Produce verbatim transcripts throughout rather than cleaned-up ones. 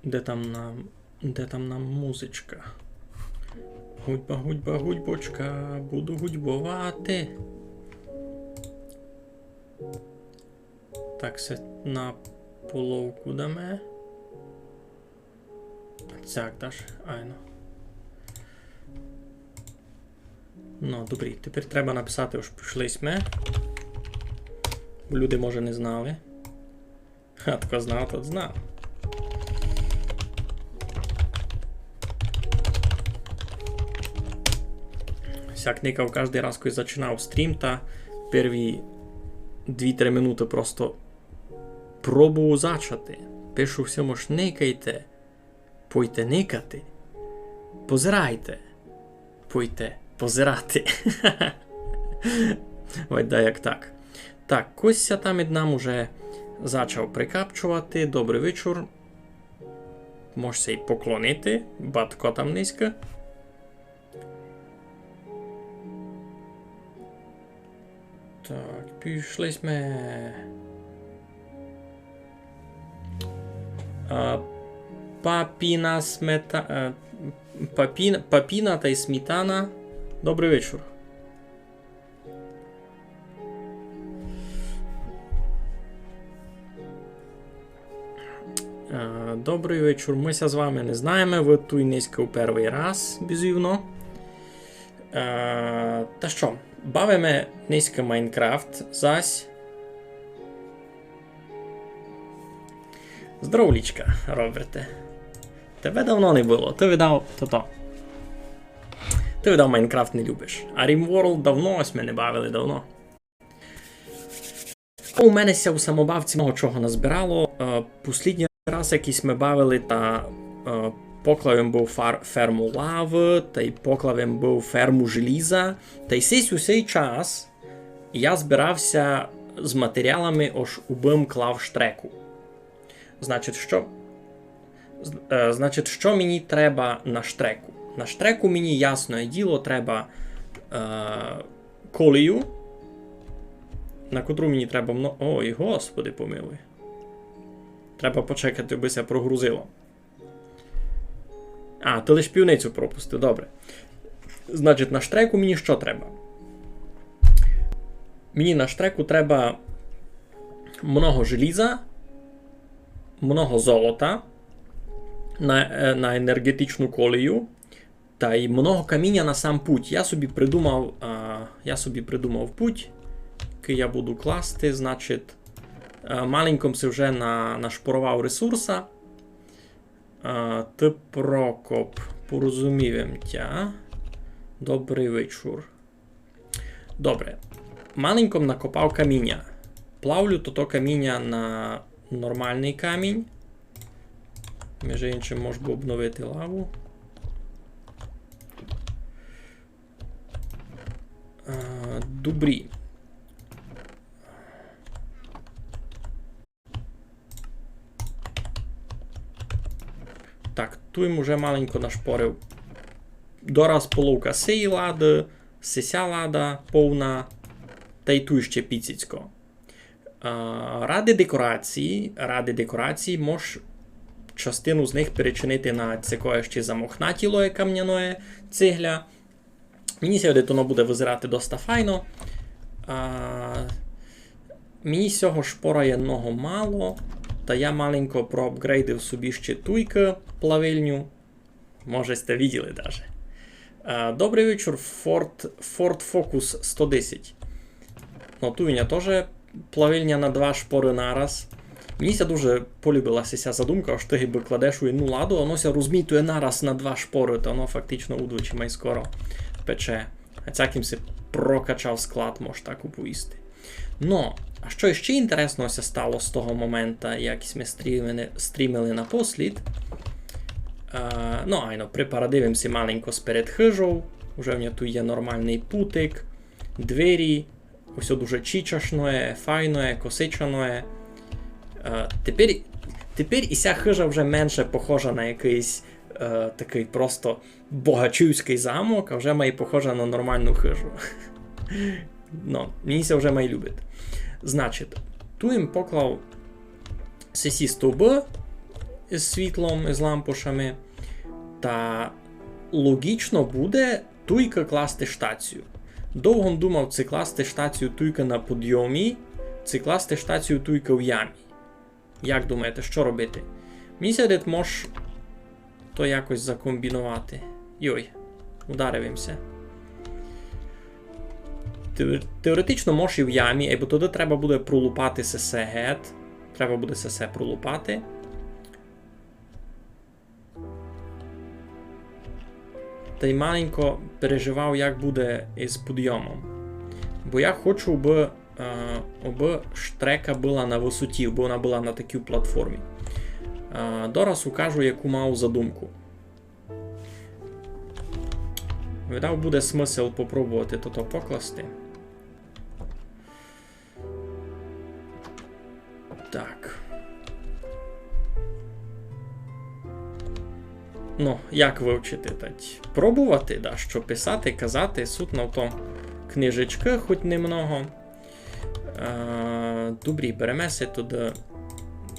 Де там нам, де там нам музичка? Гудьба, гудьба, гудьбочка, буду гудьбовати. Так, се на половку даме. Так, даш, айно. Ну, добрі, тепер треба написати, ож пішли сьме. Бо люди, може, не знали. Ха, хто знав, тот знав. Сяк никав каждый раз, коли зачинав стрім, та перві дві-три минуты просто пробовав зачати. Пишу всьому, ож никайте, пойте никати, позирайте, пойте позирати. Вадь да як так. Так, Костя там ид нам уже зачав прикапчовати. Добрый вечур. Мож ся й поклонити, батко там низько. Так, пішли сьме. А, папіна смета-, е, папін-, папіна тай смітана. Добрый вечур. Е, добрый вечур. Мы ся з вами не знаєме, вы туй низько у первый раз, бізувно. Е, та што, бавиме низько Майнкрафт зась. Здоровлічка, Роберте. Тебе давно не было. Ты видав тото. Ты видав Майнкрафт не любиш. А RimWorld давно, ось мы не бавили давно. У мене ся у самобавці много чого назбирало. Е, послїднїй раз, як сьме бавили, та, е, поклав им быв фар-, ферму лавы, тай поклав им быв ферму желїза. Тай сись усей час я збирав ся з матеріалами, ож убым клав штреку. Значить, што, з-, е, значить, што мені треба на штреку? На штреку мені, ясне діло, треба, е, колію, на котру мені треба мно-, ой, Господи помилуй. Треба почекати, абы ся прогрузило. А, ты лиш пивницю пропустив, добре. Значить, на штреку мені што треба? Мені на штреку треба много желїза, много золота на, е, на енерґетичну колію, тай много каміня на сам путь. Я собі придумав, а, я собі придумав путь, якый я буду класти, значить, е, маленько м си вже на-, нашпоровав ресурса. А, ты, Прокоп, порозумів им тя. Добрый вечур. Добре. Маленько м накопав каміня. Плавлю тото каміня на нормалный камінь. Межи иншым, мож бы обновити лаву. А, добрі. Так, туй им уже маленько нашпорив. Дораз половка сеї лады, сися лада повна, тай туй ще піціцько. А, рады декорації, рады декорації, мож частину з них перечинити на цекоє ще замохнатілоє камняноє цигля. Мені ся видить, воно буде визирати доста файно. А, мені сього шпора єдного мало, та я маленько проапґрейдив собі ще туйкы плавильню. Може, сьте виділи даже. А, добрый вечур, Ford, Ford Focus сто десять. Ну, туй у мене тоже плавильня на два шпоры нараз. Мені ся дуже полюбила ся задумка, ож ты гибы кладеш у єдну ладу, а воно ся розмітує нараз на два шпоры, то воно фактично удвічі май скоро пече. А сяк им си прокачав склад, мож так уповісти. Но, а што іщи інтересного ся стало з того момента, як сьме стрімили, стрімили напослід? Е, но, айно, припарадив им си маленько сперед хыжов, уже в мене туй є нормалный путик, двері, усьо дуже чічашноє, файноє, косичаноє. Е, тепер, тепер і ся хыжа вже менше похожа на якыйсь, е, такый просто богачівськый замок, а вже май похожа на нормалну хыжу. Но, мені ся вже май любить. Значить, туй им поклав сесі стовбы, з світлом, з лампошами. Та логічно буде туйка класти штацію. Довго м думав, ци класти штацію туйка на подйомі, ци класти штацію туйка в ямі. Як думаєте, што робити? Мені ся видить, мож то якось закомбіновати. Йой, ударив им ся. Теор-, теоретично мож і в ямі, айбо туды треба буде пролупати сесе гет. Треба буде сесе пролупати. Тай маленько переживав, як буде із подйомом. Бо я хочу, абы, е, абы штрека была на высоті, абы она была на такій платформі. Е, дораз укажу, яку мав задумку. Видав, буде смысл попробовати тото покласти. Так. Ну, як вывчити? Тать пробовати, да, што писати, казати, суть на то книжечкы, хоть немного. Е, добрі, береме си туды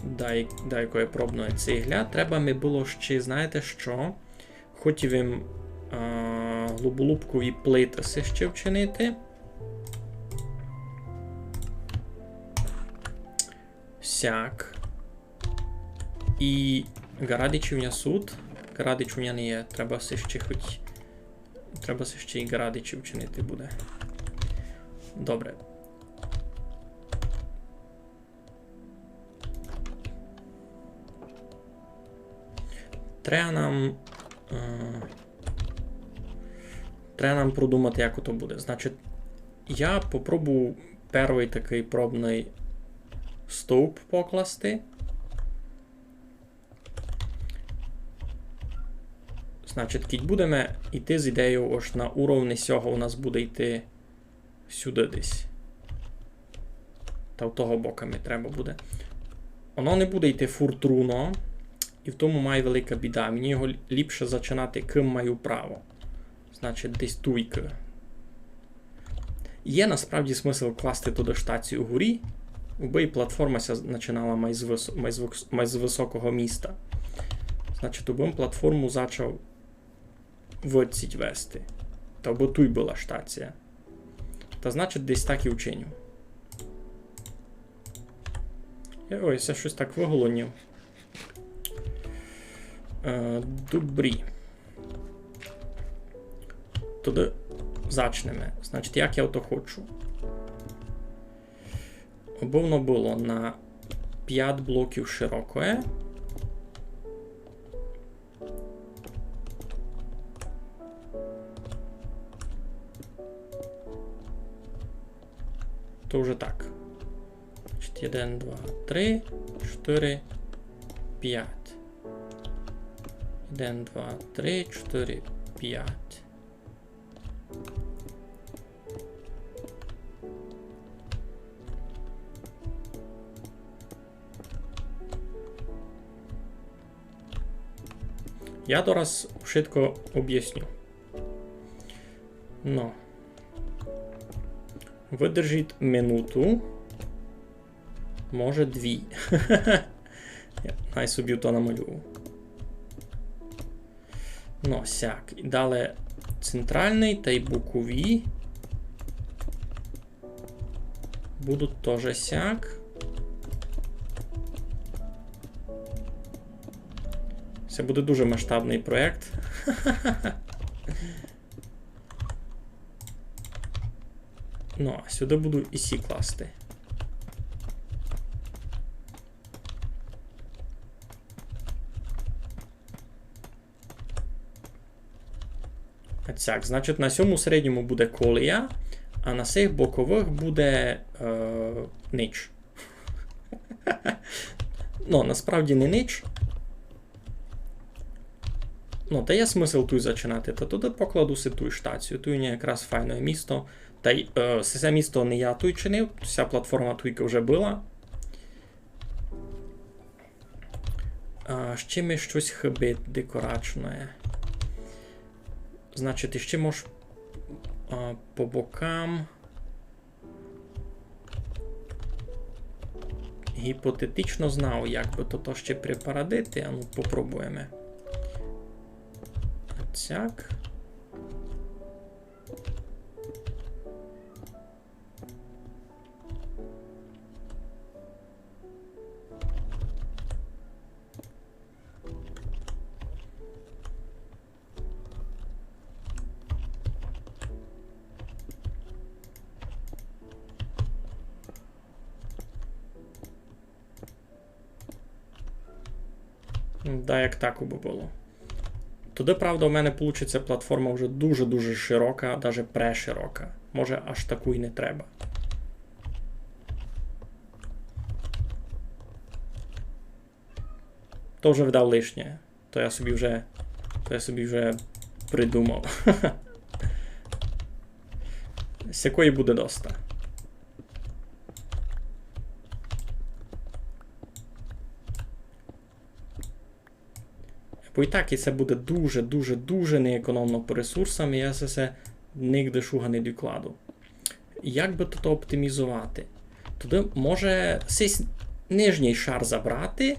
дай-, дайкоє пробноє цигля. Треба ми было ще, знаєте што? Хотів им, е, глуболупкові плиты си ще вчинити. Сяк. І ґарадичі у ня суть. Ґарадич у ня не є. Треба си ще хоть, треба си ще і ґарадичі вчинити буде. Добре. Треба нам, е, треба нам продумати, як ото буде. Значить, я попробую первый такый пробный стовп покласти. Значить, кідь будеме йти з ідеєю, ож на уровні сього у нас буде йти сюды десь. Та в того бока ми треба буде. Воно не буде йти фурт руно, і в тому май велика біда. Мені його ліпше зачинати, кым маю право. Значить, десь туйкы. Є насправді смысл класти туды штацію горі, убы і платформа ся начинала май з вис-, май з вис-, май з высокого міста. Значить, убы м платформу зачав выдціть вести. Та убы туй была штація. Та значить, десь так і вчиню. Е, ой, ся штось так выголоднів. Е, добрі. Тогды зачнеме. Значить, як я ото хочу. Обы воно было на пять блоків широкоє. То вже так. Значить, один, два, три, чотири, пять. Один, два, три, чотири, пять. Я зараз швидко обясню. Но. Выдержіть минуту. Може, дві. Я най собі то намалюю. Но, сяк. І далі централный тай бокові. Будуть тоже сяк. Се буде дуже масштабный проєкт. Ну, а сюды буду і сі класти. Так, значить, на сьому середньому буде колія, а на сих боковых буде, е, нич. Ну, насправді не нич. Ну, та є смысл туй зачинати, та туды покладу си туй штацію. Туй у мене якраз файне місто. Тай, е, се місто не я туй чинив, вся платформа туйка вже была. А, ще ми штось хыбить декорачноє. Значить, іще мож, а, по бокам. гіпотетично знав, як бы тото ще припарадити, а ну попробуєме. Отсяк. Да, як так бы было. Туды, правда, у мене получиться платформа вже дуже-дуже широка, даже преширока. Може, аж таку й не треба. То вже видав лишнє. То я собі вже, то я собі вже придумав. Сякої буде доста. Бо і так, і се буде дуже, дуже, дуже неекономно по ресурсам, і я се, се нигде шуга не докладу. Як бы тото оптимізовати? Туды може сись нижній шар забрати,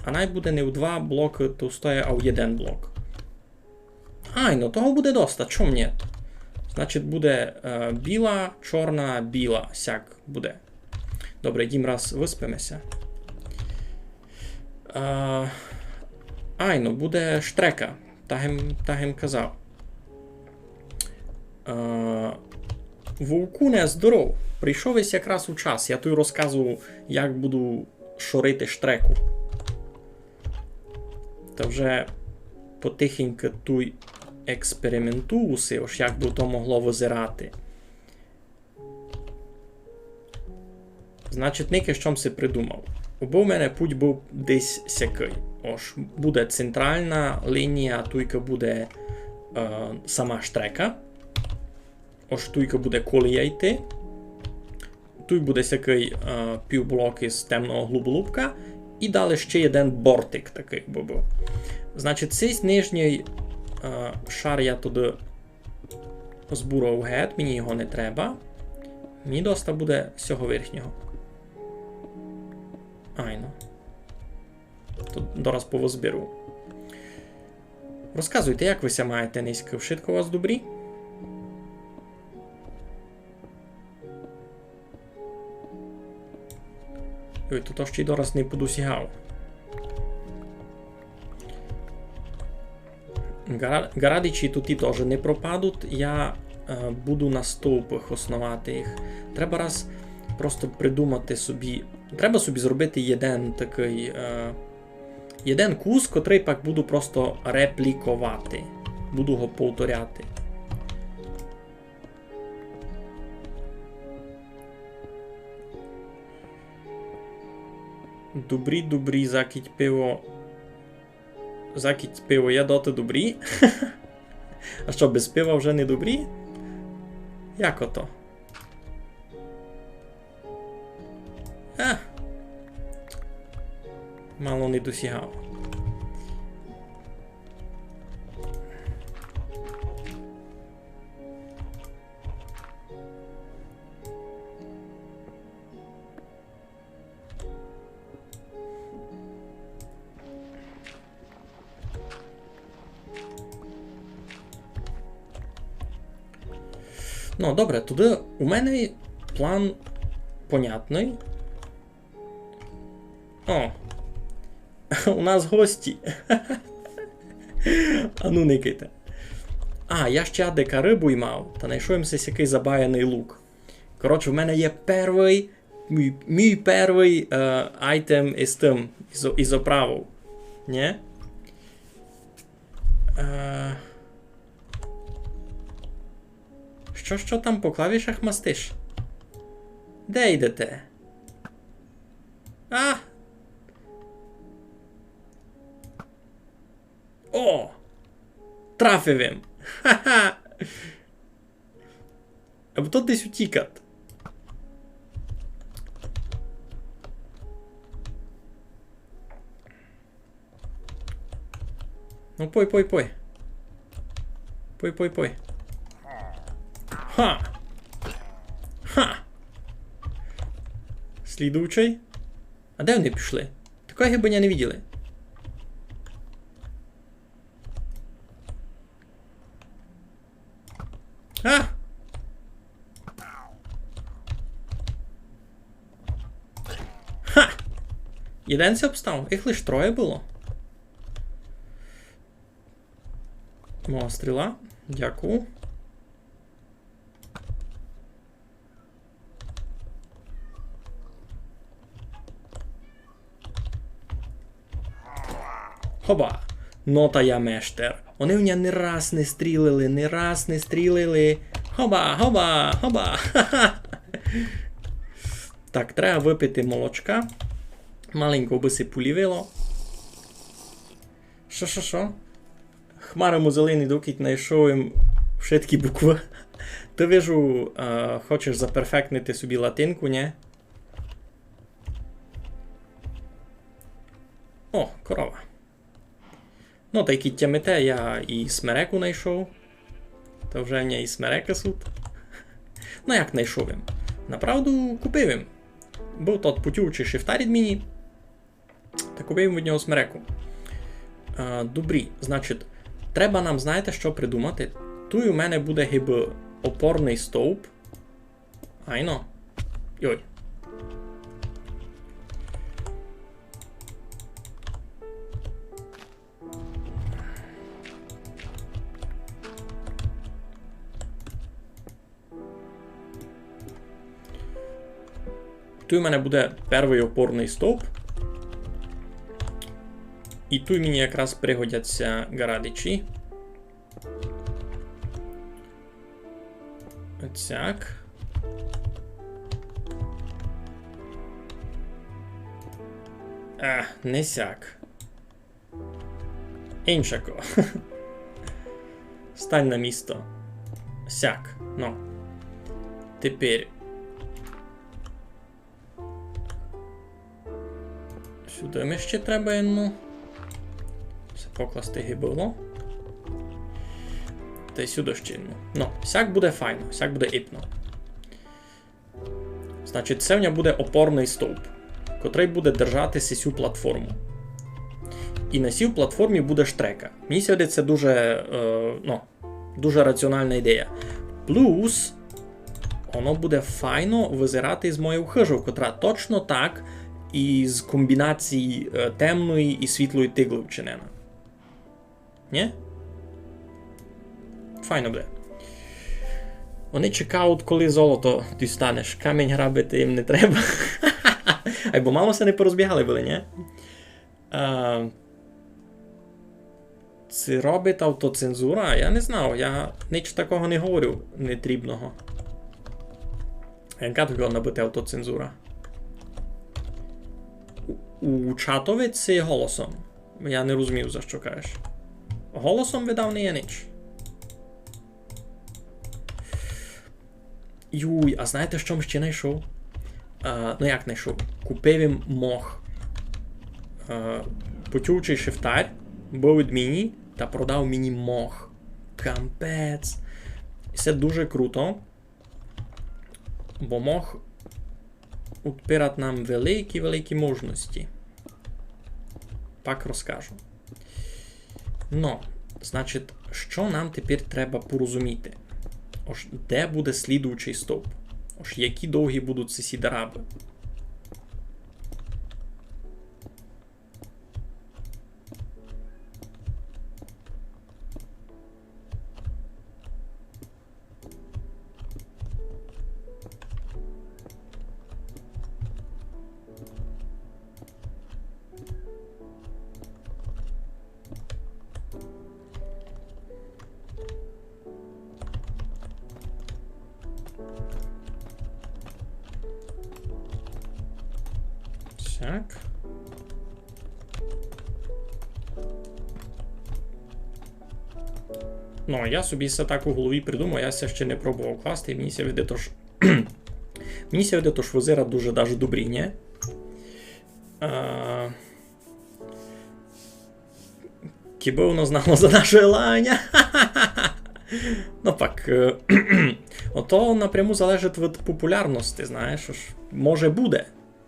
а най буде не у два блокы товстоє, а у єден блок. Айно, того буде доста, чом нєт? Значить, буде, е, біла, чорна, біла, сяк буде. Добре, йдім раз выспиме ся. Е, айно, буде штрека. Так им, так им казав. Е, Вовкуне, здоров. Прийшов ись якраз у час. Я туй розказував, як буду шорити штреку. Та вже потихеньку туй експериментую си, ож як бы то могло визирати. Значить, никай, што м си придумав. Убы у мене путь быв десь сякый. Ож буде централна лінія, туйка буде, е, сама штрека. Ож туйка буде колія йти. Туй буде сякый, е, півблок из темного глуболубка. І далі ще єден бортик такый бы быв. Значить, сись нижній, е, шар я туды збурав гет, мені його не треба. Мені доста буде сього верхнього. Айно. То дораз повозберу. Розказуйте, як вы ся маєте нынька? Вшытко у вас добрі? Ой, то, то ще й дораз не подосягав. Гара-, ґарадичі туй тоже не пропадуть, я, е, буду на стовпах основати їх. Треба раз просто придумати собі, треба собі зробити єден такый, е, єден кус, котрый пак буду просто репліковати. Буду го повторяти. Добрі, добрі, закіть пиво. Закіть пиво є доти добрі. А што, без пива вже не добрі? Як ото? А. Мало не досягав. Ну, добре, туды у мене план понятный. О, у нас гості. Ану, никайте. А, я ще адика рыбу й мав, та найшов им си сякый забаяный лук. Коротше, в мене є первый, мій, мій первый, е, айтем из тым, из, из оправов. Нє? Е, што, што там по клавішах мастиш? Де йдете? А! О! Трафив им! Ха-ха! Або то десь утікат. Ну, пой, пой, пой. Пой, пой, пой. Ха! Ха! Слідуючый. А де они пішли? Такої гибы ня не виділи. А! Ха! Єден ся обстав, їх лиш троє было. Моя стріла. Дякую. Хоба! Но та я мештер. Они в ня ни раз не стрілили, ни раз не стрілили. Хоба, хоба, хоба. Ха-ха. Так, треба выпити молочка. Маленько бы ся полівило. Шо, шо, шо? Хмаримо зелені, докіть найшов им вшыткі буквы. Ты, вижу, е, хочеш заперфектнити собі латинку, нє? О, корова. Но, та й кідь тямите, я і смереку найшов. Та вже в ня і смерекы суть. Но, як найшов им? Направду купив им. Быв тот путюючый шифтар ид мені. Та купив им од нього смереку. А, добрі, значить, треба нам, знаєте, што придумати? Туй у мене буде гибы опорный стовп. Айно. Йой. Туй у мене буде первый опорный стовп. І туй мені якраз пригодять ся ґарадичі. Оцяк. А, не сяк. Иншако. Стань на місто. Сяк. Но. Тепер. Сюды ми ще треба єдну. Се покласти ги было. Та й сюды ще єдну. Но, сяк буде файно, сяк буде ипно. Значить, се в ня буде опорный стовп, котрый буде держати сисю платформу. І на сій платформі буде штрека. Мені ся видить, се дуже, е, но, дуже раціонална ідея. Плюс, воно буде файно визирати з моєю хыжов, котра точно так із комбінації, е, темної і світлої тиглы вчинена. Нє? Файно буде. Вони чекають, коли золото дістанеш. Камінь грабити їм не треба. Айбо мало ся не порозбігали были, нє? А, ци робить автоцензура? Я не знав, я нич такого не говорю нетрібного. Яка туй годна быти автоцензура? У, у чатови ци голосом? Я не розумію, за што кажеш. Голосом видав не є нич. Юй, а знаєте, што м ще найшов? А, ну як найшов? Купив им мох. А, путюючый шифтар быв ид мені та продав мені мох. Кампець. І се дуже круто. Бо мох утпират нам великі-великі можности. Пак розкажу. Но, значить, што нам тепер треба порозуміти? Ож де буде слідуючый стовп? Ож які довгі будуть сесі дарабы? Так. Ну, я собі се так у голові придумав, я се ще не пробовав класти, і мені ся видить, ож, мені ся видить, ож визира дуже даже добрі, нє? Е, кибы воно знало за нашого ланя. Ну пак, е, ото напряму залежить від популярности, знаєш, ож може буде,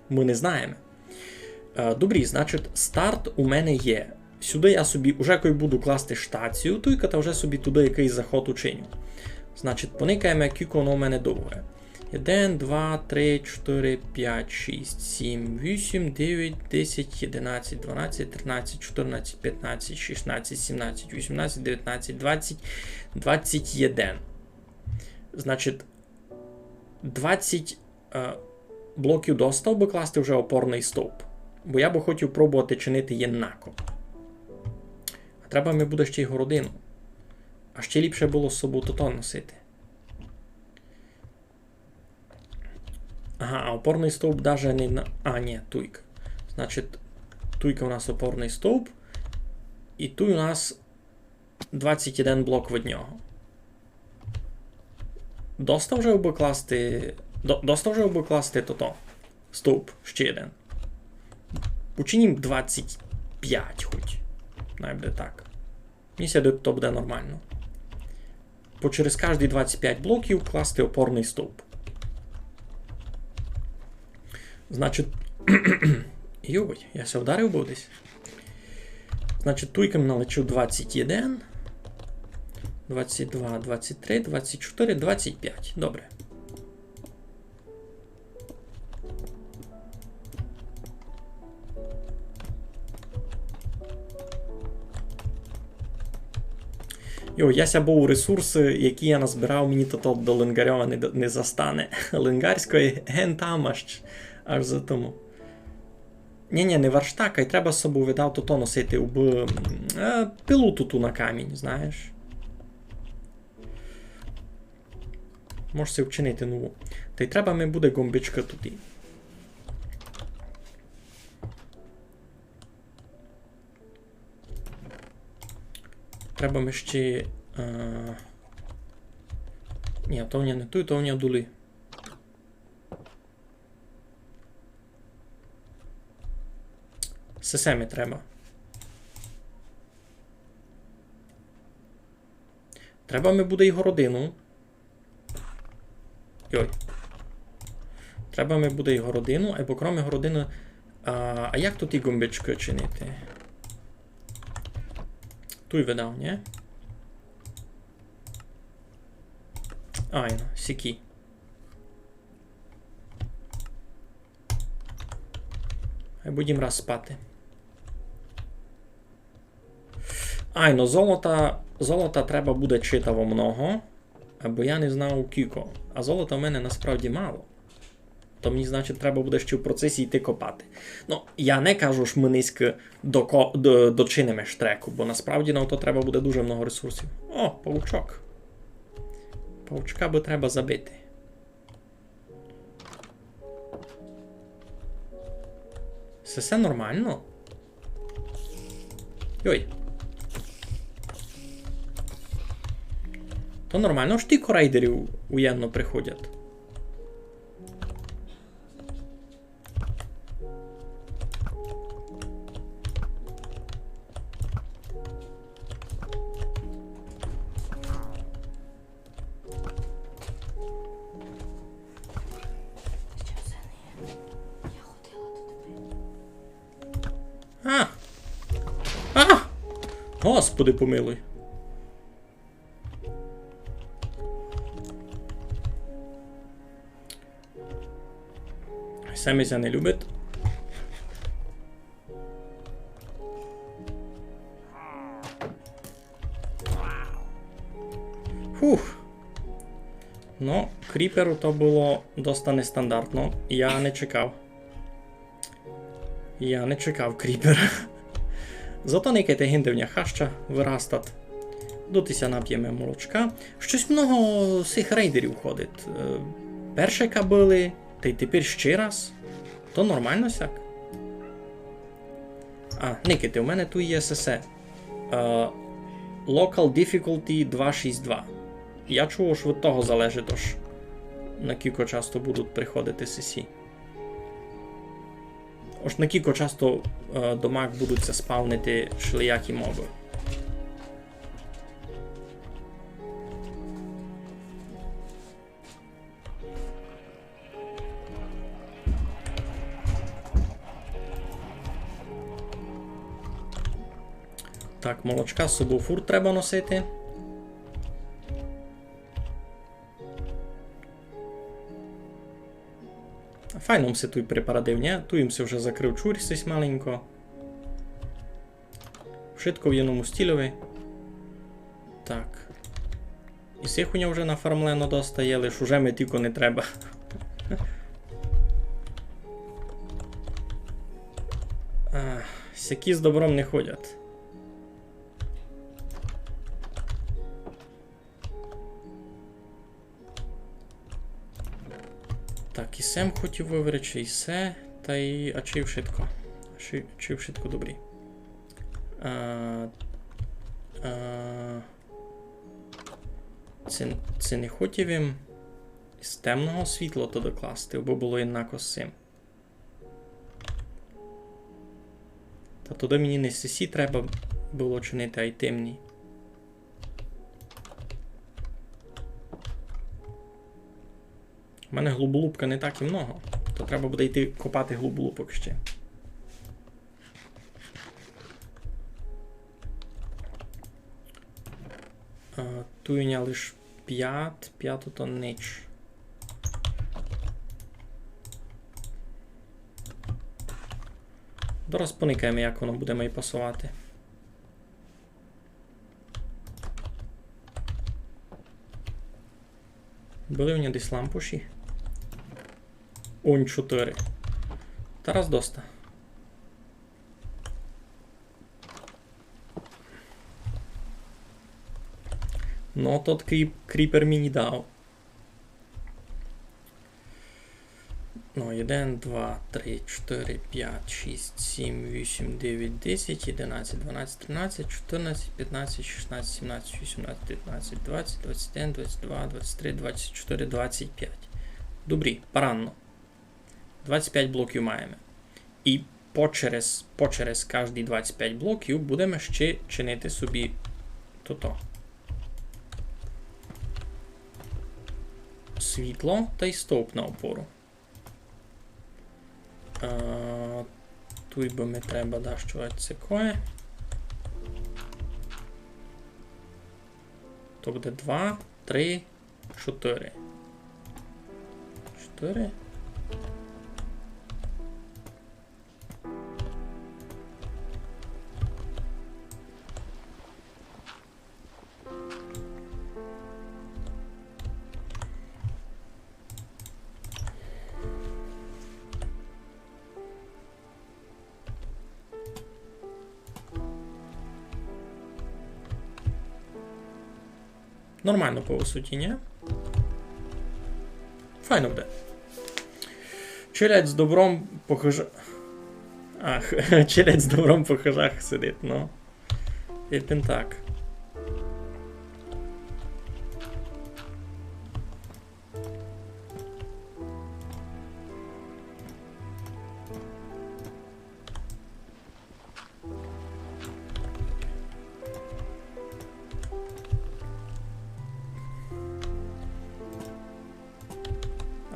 мы не знаєме. Е, добрі, значить, старт у мене є. Сюды я собі, уже кой буду класти штацію, туйка та вже собі туды якыйсь заход учиню. Значить, поникаєме, кілько воно у мене довге. Єден, два, три, чотыри, пять, шість, сім, вісім, девять, десять, єдинадцять, дванадцять, тринадцять, чотырнадцять, пятнадцять, шістнадцять, сімнадцять, вісімнадцять, девятнадцять, двадцять, двадцять єден. Значить, двадцять, е, блоків доста, абы класти вже опорный стовп. Бо я бы хотів пробовати чинити єднако. А треба ми буде ще й городину. А ще ліпше было з собов тото носити. Ага, а опорный стовп даже не на... А, ні, туйка. Значить, туйка у нас опорный стовп. І туй у нас двадцять єден блок від нього. Доста вже, абы класти, до-, доста вже, абы класти тото. Стовп, ще єден. Учинім двадцять пять хоть. Най буде так. Мені ся видить, то буде нормално. По через каждый двадцять пять блоків класти опорный стовп. Значить, йой, я ся вдарив быв десь. Значить, туйка м налічив двадцять єден, двадцять два, двадцять три, двадцять чотыри, двадцять пять. Добре. Йо, я ся бою, ресурсы, які я назбирав, мені то, то до лингарьова не, д-, не застане. Лингарської ген там аж, аж за тому. Ні, ні, не верштака, й треба з собов, видав, тото носити, убы, м, е, пилу ту, ту на камінь, знаєш. Мож си вчинити нову. Та й треба ми буде ґомбичкы туй. Треба ми ще, е, ні, то в ня не туй, то в ня долі. Сесе ми треба. Треба ми буде й городину. Йой. Треба ми буде й городину, айбо кроме городины. А, а як туй ті ґомбичкы чинити? Туй видав, ні? Айно, сікі. Ай будім раз спати. Айно, золота, золота треба буде читаво много, бо я не знав кілько. А золота в мене насправді мало. То мені, значить, треба буде ще в процесі йти копати. Ну, я не кажу, ож мы нынька доко-, до-, дочиниме штреку, бо насправді на то треба буде дуже много ресурсів. О, павучок. Павучка бы треба забити. Се, се нормално? Йой. То нормално, ож тілько рейдерів уєдно приходять. А! А! Господи помилуй. Се ми ся не любить. Фух. Ну, кріперу то было доста нестандартно. Я не чекав. Я не чекав кріпера. Зато никайте, гинде в ня хаща вырастат. Доти ся напєме молочка. Штось много сих рейдерів ходить. Е, перше кабили, та й тепер ще раз. То нормално сяк? А, никайте, у мене туй є сесе. Е, Local Difficulty два шість два. Я чув, ож від того залежить, ож накілько часто будуть приходити сесі. Ож накілько часто, е, домак будуть ся спавнити шелиякі мобы. Так, молочка з собов фурт треба носити. Файно им ся туй припарадив, нє? Туй им ся вже закрыв чур сись маленько. Вшытко в єдному стільови. Так. І сих у ня вже нафармлено доста є, лиш уже ми тілько не треба. А, сякі з добром не ходять. Так, і се м хотів выверечи, і се, та й, а чи вшытко? Чи, чи вшытко добрі? А, а, ци, ци не хотів им з темного світла то докласти, абы было єднако з сим. Та туды мені не сесі треба было чинити, ай темні. У мене глуболупка не так і много. То треба буде йти копати глуболупок ще. А, туй у ня лиш пять, пять то нич. Дораз поникаєме, як воно буде май пасовати. Были у ня десь лампуші? Онь чотыри. Тарас доста. Но, тот кріп-, кріпер мені дав. Но, один, два, три, чотыри, пять, шість, сім, вісім, девять, десять, одинадцять, дванадцять, тринадцять, чотырнадцять, пятнадцять, шістнадцять, сімнадцять, вісімнадцять, девятнадцять, двадцять, двадцять один, двадцять два, двадцять три, двадцять чотыри, двадцять пять. Добрі, паранно. Двадцять пять блоків маєме. І почерез, почерез каждый двадцять пять блоків будеме ще чинити собі тото. Світло тай стовп на опору. А, туй бы ми треба дашто цікаве. То буде два, три, чотыри. Чотыри. Нормално по высоті, нї? Файно буде. Челядь з добром по хыжа-, ах, челядь з добром по хыжах сидить, ну. Єпен так.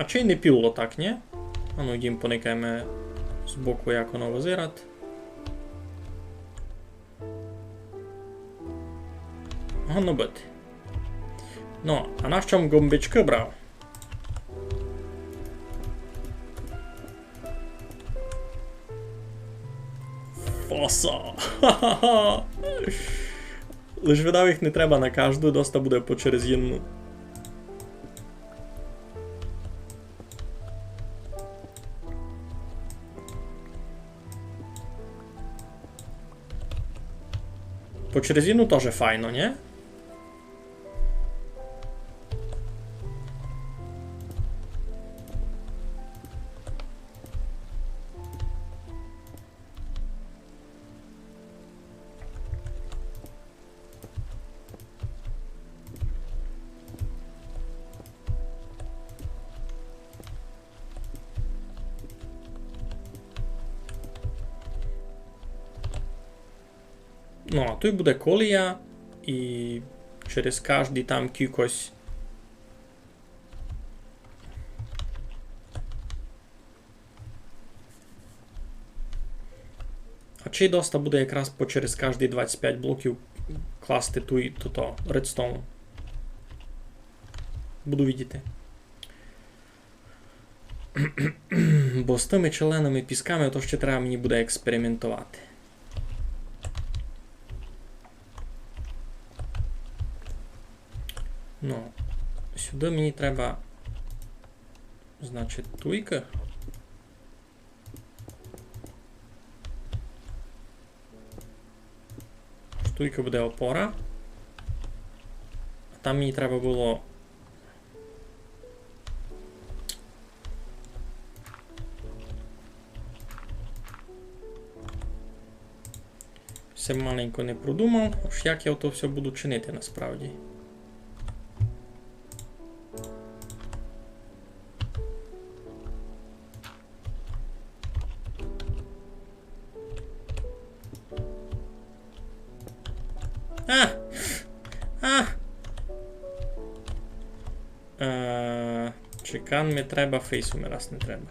А чи не піло так, нї? Ану, йдім поникаєме збоку, як воно визират. Годно быти. Ну, а нащо м гомбичкы брав? Фоса! Ха-ха-ха! Лиш видав їх не треба на кажду, доста буде по через єдну. По через єдну тоже файно, нї? Ну, а туй буде колія, і через каждый там кількось. Чи доста буде якраз по через каждый двадцять пять блоків класти туй, тото, редстоун. Буду видіти. Бо з тыми челлеными пісками то ще треба мені буде експериментовати. Ну, сюды мені треба, значить, туйка. Туйка буде опора. А там мені треба было. Всьо маленько не продумав, ож як я то всьо буду чинити насправді. А! А! Е, чекан ми треба, фейсу ми раз не треба.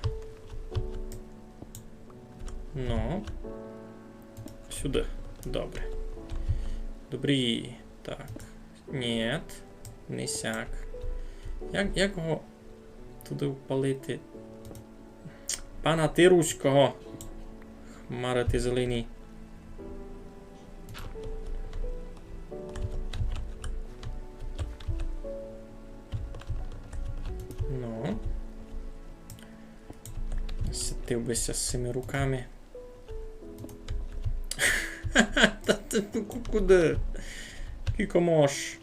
Ну. Сюды. Добре. Добрі. Так. Нєт. Не сяк. Як, як го туды впалити? Пана ти руського. Хмары ти зелені. Ну. Сидів бы ся з сими руками. Та ты ку-, ку-, куды? Кіко мож?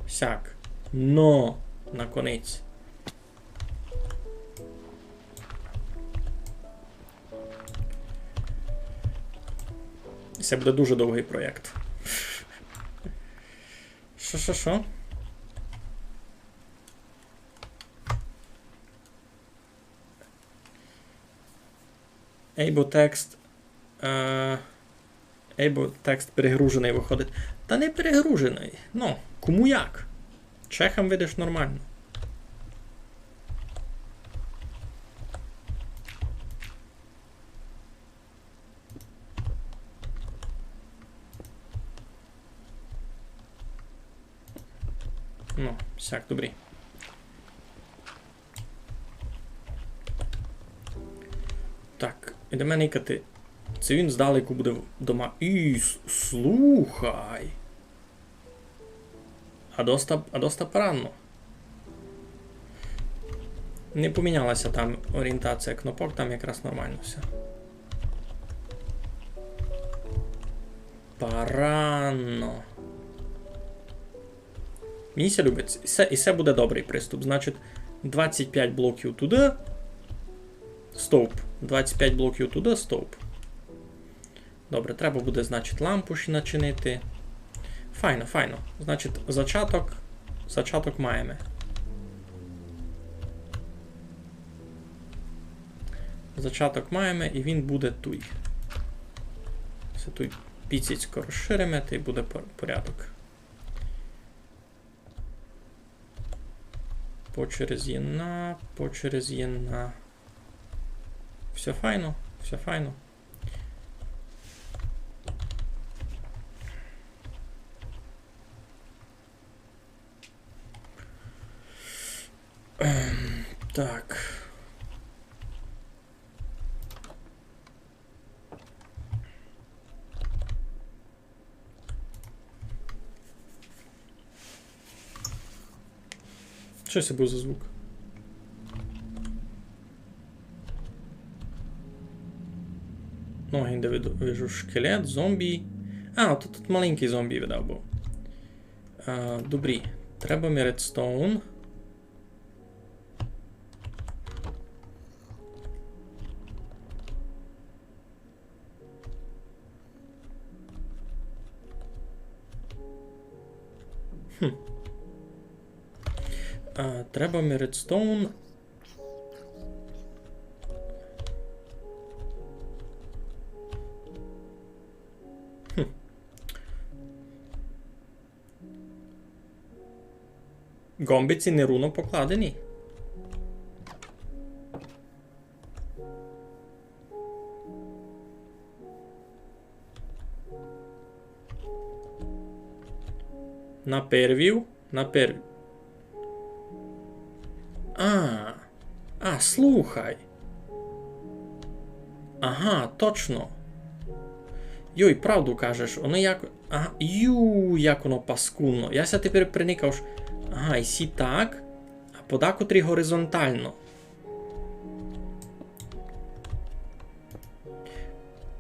Сяк. Но, наконець. Се буде дуже довгый проєкт. Шо, шо, шо? Ей, бо текст, е, ей, бо текст перегруженый выходить. Та не перегруженый. Ну, кому як. Чехам, видиш, нормално. Ну, сяк, добрі. Так, ідеме никати. Ци він здалеку буде дома. І с-, слухай. А доста, а доста парадно. Не поміняла ся там орієнтація кнопок, там якраз нормално всьо. Парадно. Мені ся любить. І се, і се буде добрый приступ. Значить, двадцять пять блоків туды. Стовп. Двадцять пять блоків туды, стовп. Добре, треба буде, значить, лампу ще начинити. Файно, файно. Значить, зачаток, зачаток маєме. Зачаток маєме, і він буде туй. Се туй піціцько розшириме, та й буде пор-, порядок. По через єдна, по через єдна. Всьо файно, всьо файно. Ем, так. Што се быв за звук? Ну, гинде виду, вижу шкелет, зомбі. А, то тут маленькый зомбі видав быв. А, добрі, треба ми редстоун. Хм. А, треба ми редстоун. Хм. Ґомбиці неруно покладені. На первів, на первів. А, а, слухай. Ага, точно. Йой, правду кажеш, воно як... Ага, ю, як воно паскудно. Я ся тепер приникав, ож... Ага, і сі так, а подакотрі горизонтално.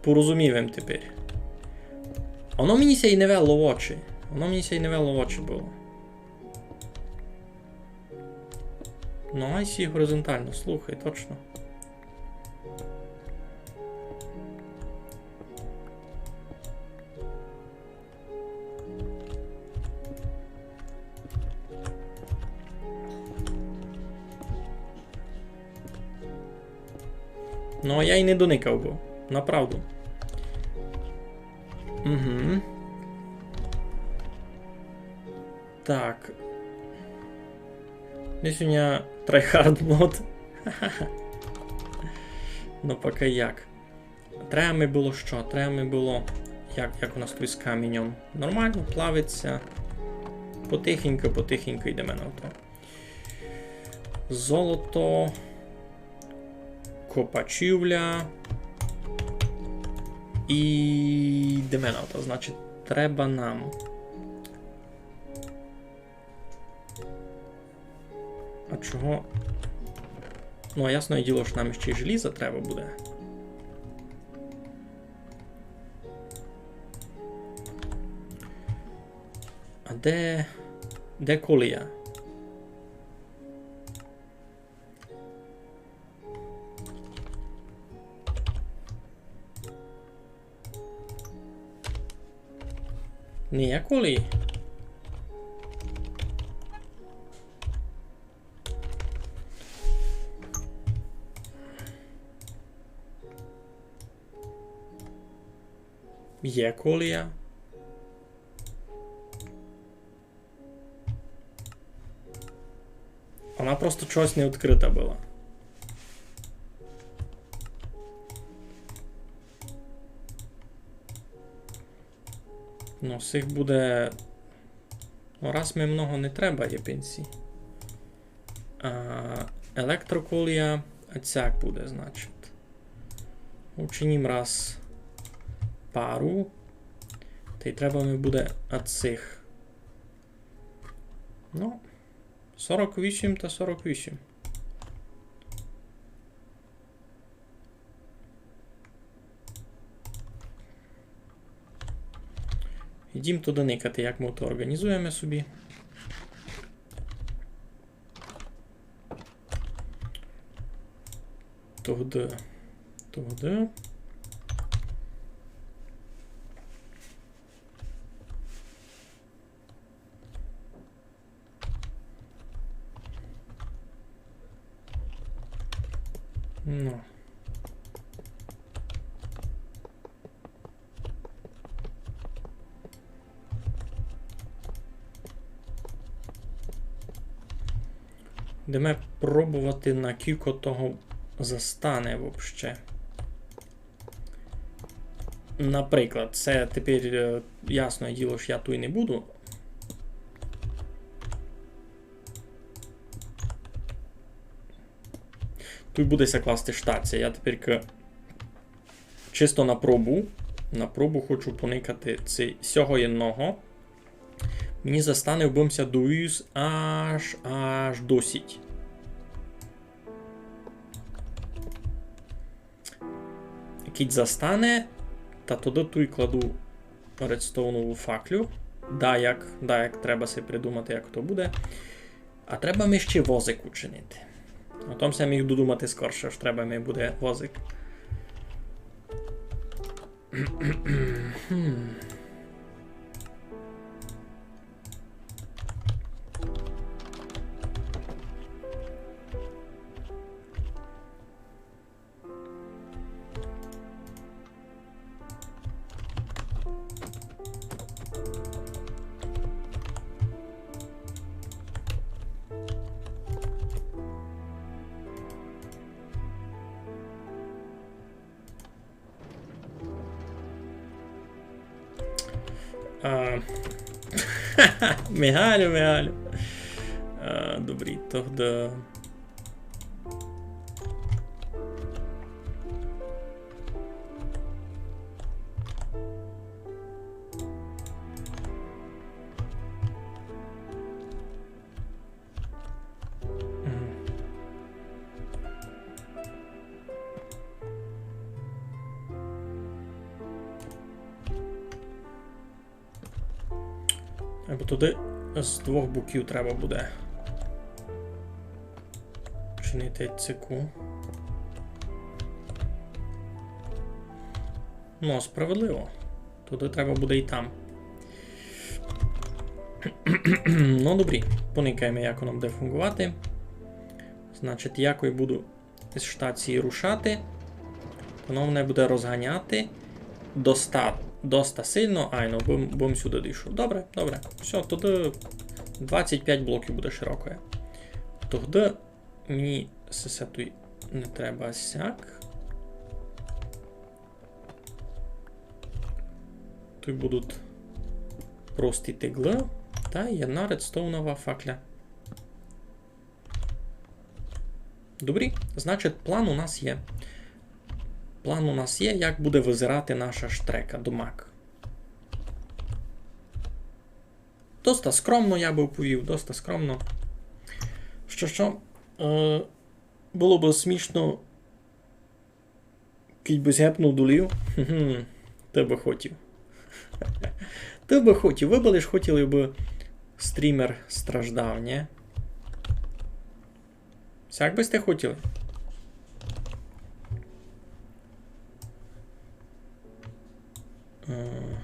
Порозумів им тепер. А воно мені ся й не вело в очі. Воно мені ся й не вело в очі было. Ну, а сі горизонтално, слухай, точно. Ну, а я й не доникав бы, направду. Угу. Так. Десь у мене tryhard мод. Ну, поки як. Треба ми было што? Треба ми было, як, як у нас туй з каміньом. Нормално, плавить ся. Потихеньку, потихеньку йдеме на то. Золото. Копачівля. І йдеме на то. Значить, треба нам. А чого? Ну, а ясне діло, што нам іщи й желіза треба буде. А де, де колія? Ниякої. Є колія. Она просто чогось не відкрита была. Ну, сих буде. Ну, раз ми много не треба є пенсії. А, електроколія, а цяк буде, значить. Учинім раз пару. Тай треба ми буде ацих. Ну, сорок вісім та сорок вісім. Йдім туды никати, як мы то організуєме собі. Туды. Туды. Ну. Йдеме пробовати, на кілько того застане вообще. Наприклад, се тепер, е, ясне діло, што я туй не буду. Туй буде ся класти штація. Я тепер к-, чисто на пробу. На пробу хочу поникати ци-, сього єдного. Мені застане, обым ся довіз аж, аж досить. Кідь застане, та тогды туй кладу редстоунову факлю. Даяк, даяк треба си придумати, як то буде. А треба ми ще возик учинити. О том ся міг додумати скорше, ож треба ми буде возик. Хм. А, Мигалю, Мигалю. А, добрі, тогда. Мгм. Або туды з двох боків треба буде чинити цеку. Ну, справедливо. Туды треба буде і там. Ну, добрі, поникаєме, як воно буде фунґовати. Значить, як я буду з штації рушати, воно мене буде розганяти доста, доста сильно. Айно, бым, бым сюды дійшов. Добре, добре. Всьо, туды двадцять пять блоків буде широкоє. Тогды мені сесе туй не треба сяк. Туй будуть прості тиглы та єдна редстоунова факля. Добрі, значить, план у нас є. План у нас є, як буде визирати наша штрека, домак. Доста скромно, я бы повів, доста скромно. Што, што, е, было бы смішно, кидь бы згепнув долів. Хм, ты бы хотів. Ты бы хотів. Вы бы лиш хотіли, бы стрімер страждав, нє? Сяк бы сьте хотіли? Е,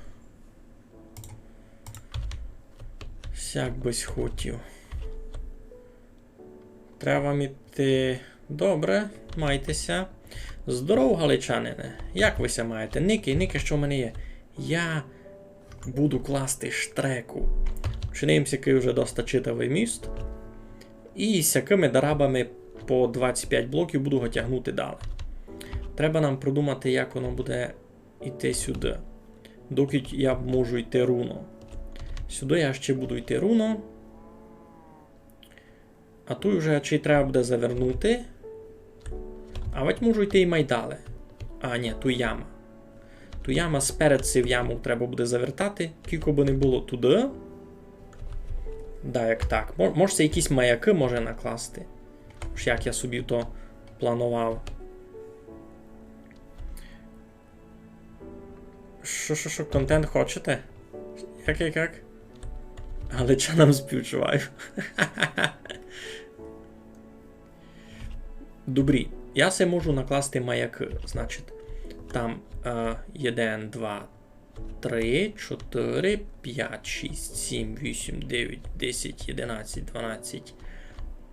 сяк бы сь хотів. Треба міти. Добре, майте ся. Здоров, галичанине. Як вы ся маєте? Никай, никай, што в мене є. Я буду класти штреку. Чиним сякый уже доста читавый міст. І сякыми дарабами по двадцять пять блоків буду го тягнути далі. Треба нам продумати, як воно буде йти сюды. Докіть я можу йти руно. Сюды я ще буду йти руно. А туй уже чи треба буде завернути. А вать можу йти і май дале. А, нї, туй яма. Туй яма, сперед сив яму треба буде завертати. Кілько бы не было туды. Да, як так. Мо-, мож ся якісь маякы може накласти. Ож як я собі то планував. Што, што, што, контент хочете? Як, як, як? Галичанам співчуваю. Добрі, я се можу накласти маякы, значить, там, е, єден, два, три, чотыри, пять, шість, сім, вісім, девять, десять, єдинадцять, дванадцять,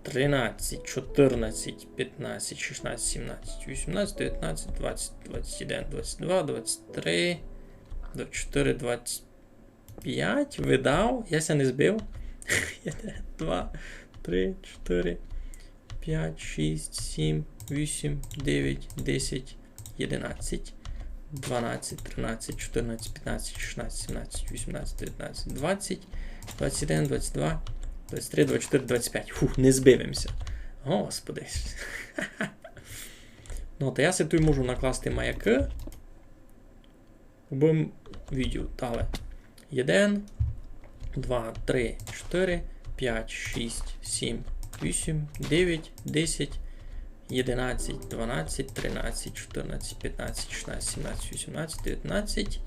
тринадцять, чотырнадцять, пятнадцять, шістнадцять, сімнадцять, вісімнадцять, девятнадцять, двадцять, двадцять єден, двадцять два, двадцять три, двадцять чотыри, двадцять пять, видав, я ся не збив. Два, три, чотыри, пять, шість, сім, вісім, девять, десять, єдинадцять, дванадцять, тринадцять, чотырнадцять, пятнадцять, шістнадцять, сімнадцять, вісімнадцять, девятнадцять, двадцять, двадцять єден, двадцять два, двадцять три, двадцять чотыри, двадцять пять. Фух, не збив им ся. Господи. Ну, та я си туй можу накласти маякы. Бым видів. Далі. Єден, два, три, чотыри, пять, шість, сім, вісім, девять, десять, єдинадцять, дванадцять, тринадцять, чотырнадцять, пятнадцять, шістнадцять, сімнадцять, вісімнадцять, девятнадцять,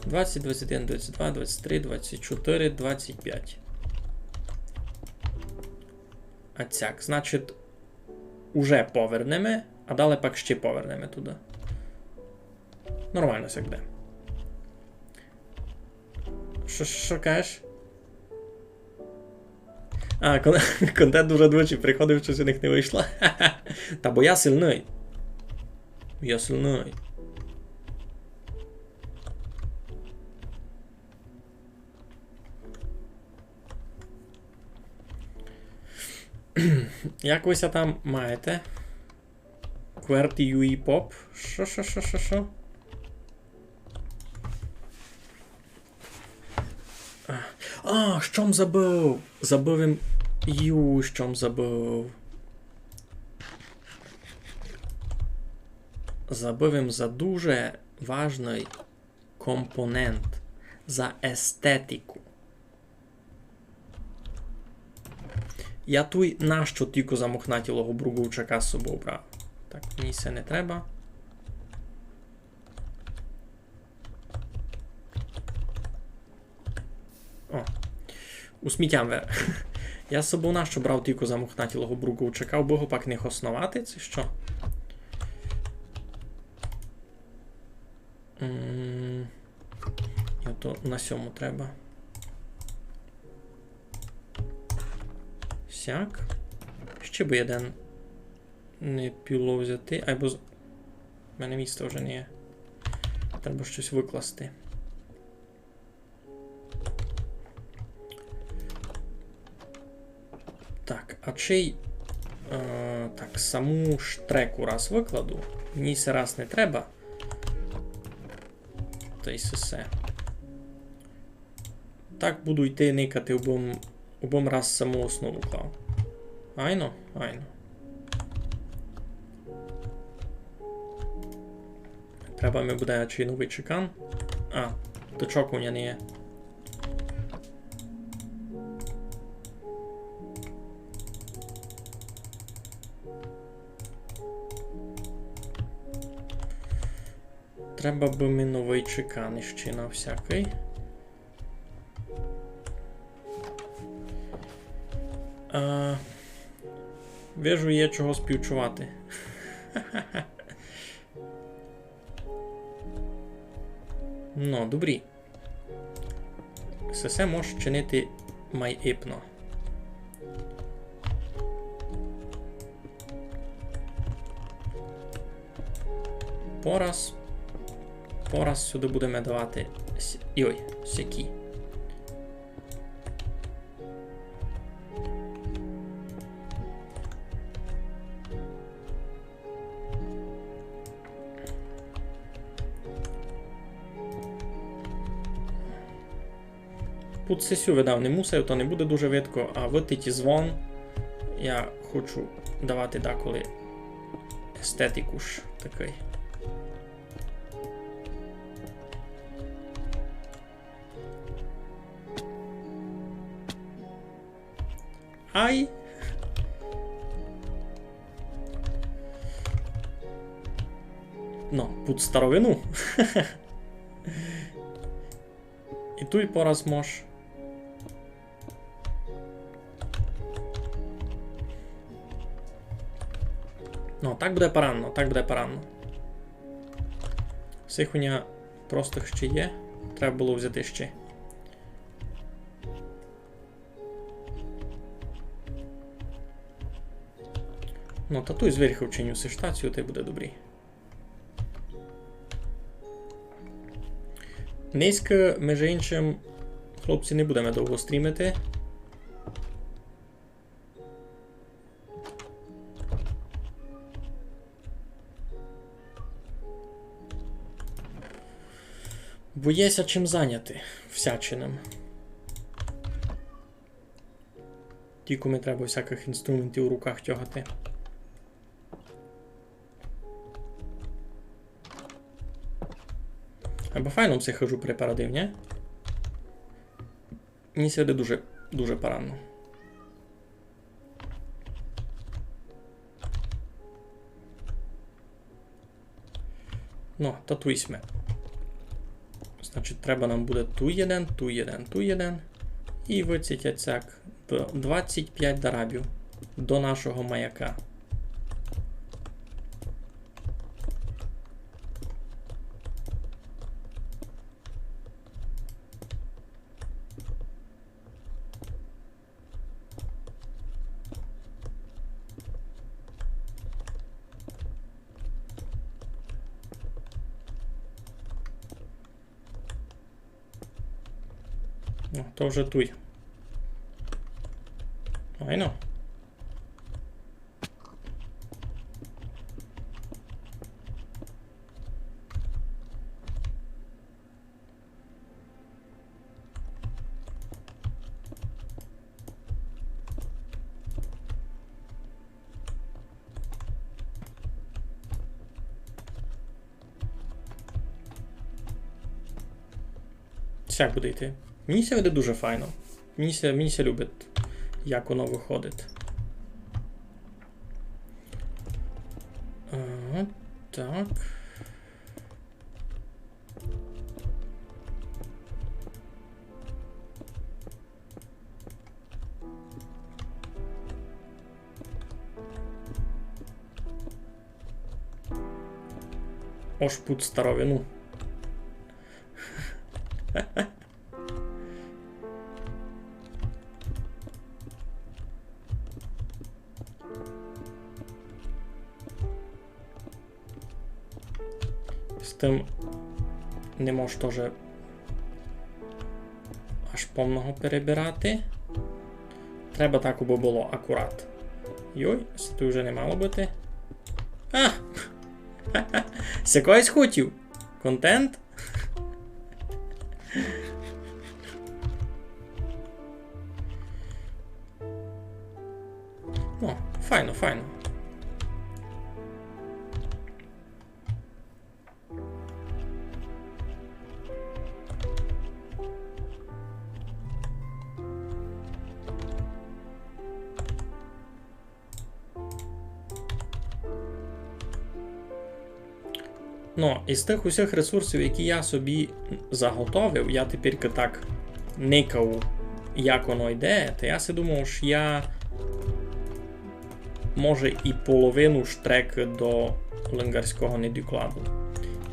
двадцять, двадцять єден, двадцять два, двадцять три, двадцять чотыри, двадцять пять. А цяк, значить, уже повернеме, а далі пак ще повернеме туды. Нормално ся йде. Што, што кажеш? А, кон-, контент уже двічі приходив, штось у них не вышло. Та бо я сильный. Я сильный. Як вы ся там маєте? Кверті Юї Поп. Што, што, што, што, што? А. А, што м забыв? Забыв им, ю, што м забыв? Забыв им за дуже важный компонент, за естетику. Я туй нащо тілько за мохнатілого бруковчака з собов брав? Так, мені се не треба. О, у сміття вер. Я з собов нащо брав тілько за мохнатілого бруковчака, убы го пак не хосновати, ци што? М, а то на сьому треба. Сяк. Ще бы єден не піло взяти. Айбо з-, в мене міста вже не є. Треба штось выкласти. Так, а чий, е, так, саму штреку раз выкладу. Мені се раз не треба. Та й се все. Так буду йти никати, убы м, убы м раз саму основу клав. Айно, айно. Треба ми буде чи новый чекан. А, тычок у мене не є. Треба бы ми новый чекан іщи на всякый. А, вижу, є чого співчувати. Ну, добрі. Сесе мож чинити май ипно. Пораз. Пораз сюды будеме давати с-, йой, сякі. Пуд сесю видав не мусив, то не буде дуже видко, а вытить звон я хочу давати деколи естетику ж такый. Ай! Ну, пуд старовину. І туй пораз мож. Ну, так буде паранно, так буде паранно. Сих у ня просто ще є. Треба было взяти ще. Ну, та туй зверху вчиню си штацію, та й буде добрі. Нынька, межи иншым, хлопці, не будеме довго стрімити. Бо є ся чим заняти всячиным. Тілько ми треба всякых інструментів у руках тягати. Айбо файно м си хыжу припарадив, нї? Мені ся видить дуже, дуже паранно. Ну, та туй сьме. Значить, треба нам буде туй єден, туй єден, туй єден. І выцітять сяк д-, двадцять пять дарабів до нашого маяка. Ну, то вже туй. Айно. Сяк буде йти. Мені ся веде дуже файно. Мені ся, мені ся любить, як воно виходить. Ага, так. Ож пуд старовину. З тым не мож тоже аж повного перебирати. Треба так, абы было акурат. Йой, се туй уже не мало быти. А! Сякоїсь хотів. Контент. Ну, файно, файно. Ну, із тых усіх ресурсів, які я собі заготовив, я тепер так никав, як воно йде, та я си думав, што я, може, і половину штрекы до Лингарського не докладу.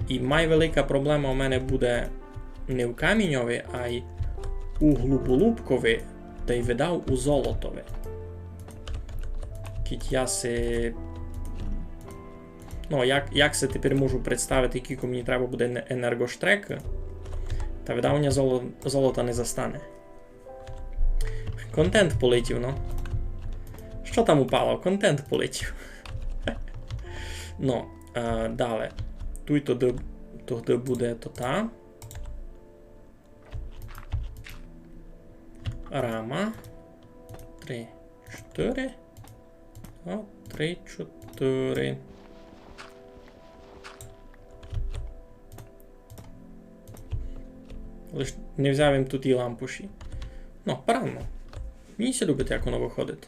І май велика проблема у мене буде не в каміньови, ай у глуболубкови, тай видав у золотови. Кідь я си Ну, як, як се тепер можу представити, кілько мені треба буде ен-, енергоштрекы? Та видав, у ня золо-, золота не застане. Контент полетів, ну. Што там упало? Контент полетів. Ну, е, дале. Туй тогды, тогды буде то та. Рама. Три, чотыри. Два, три, чотыри. Лиш не взяв им туй і лампуші. Ну, парадно. Мені ся любить, як воно выходить.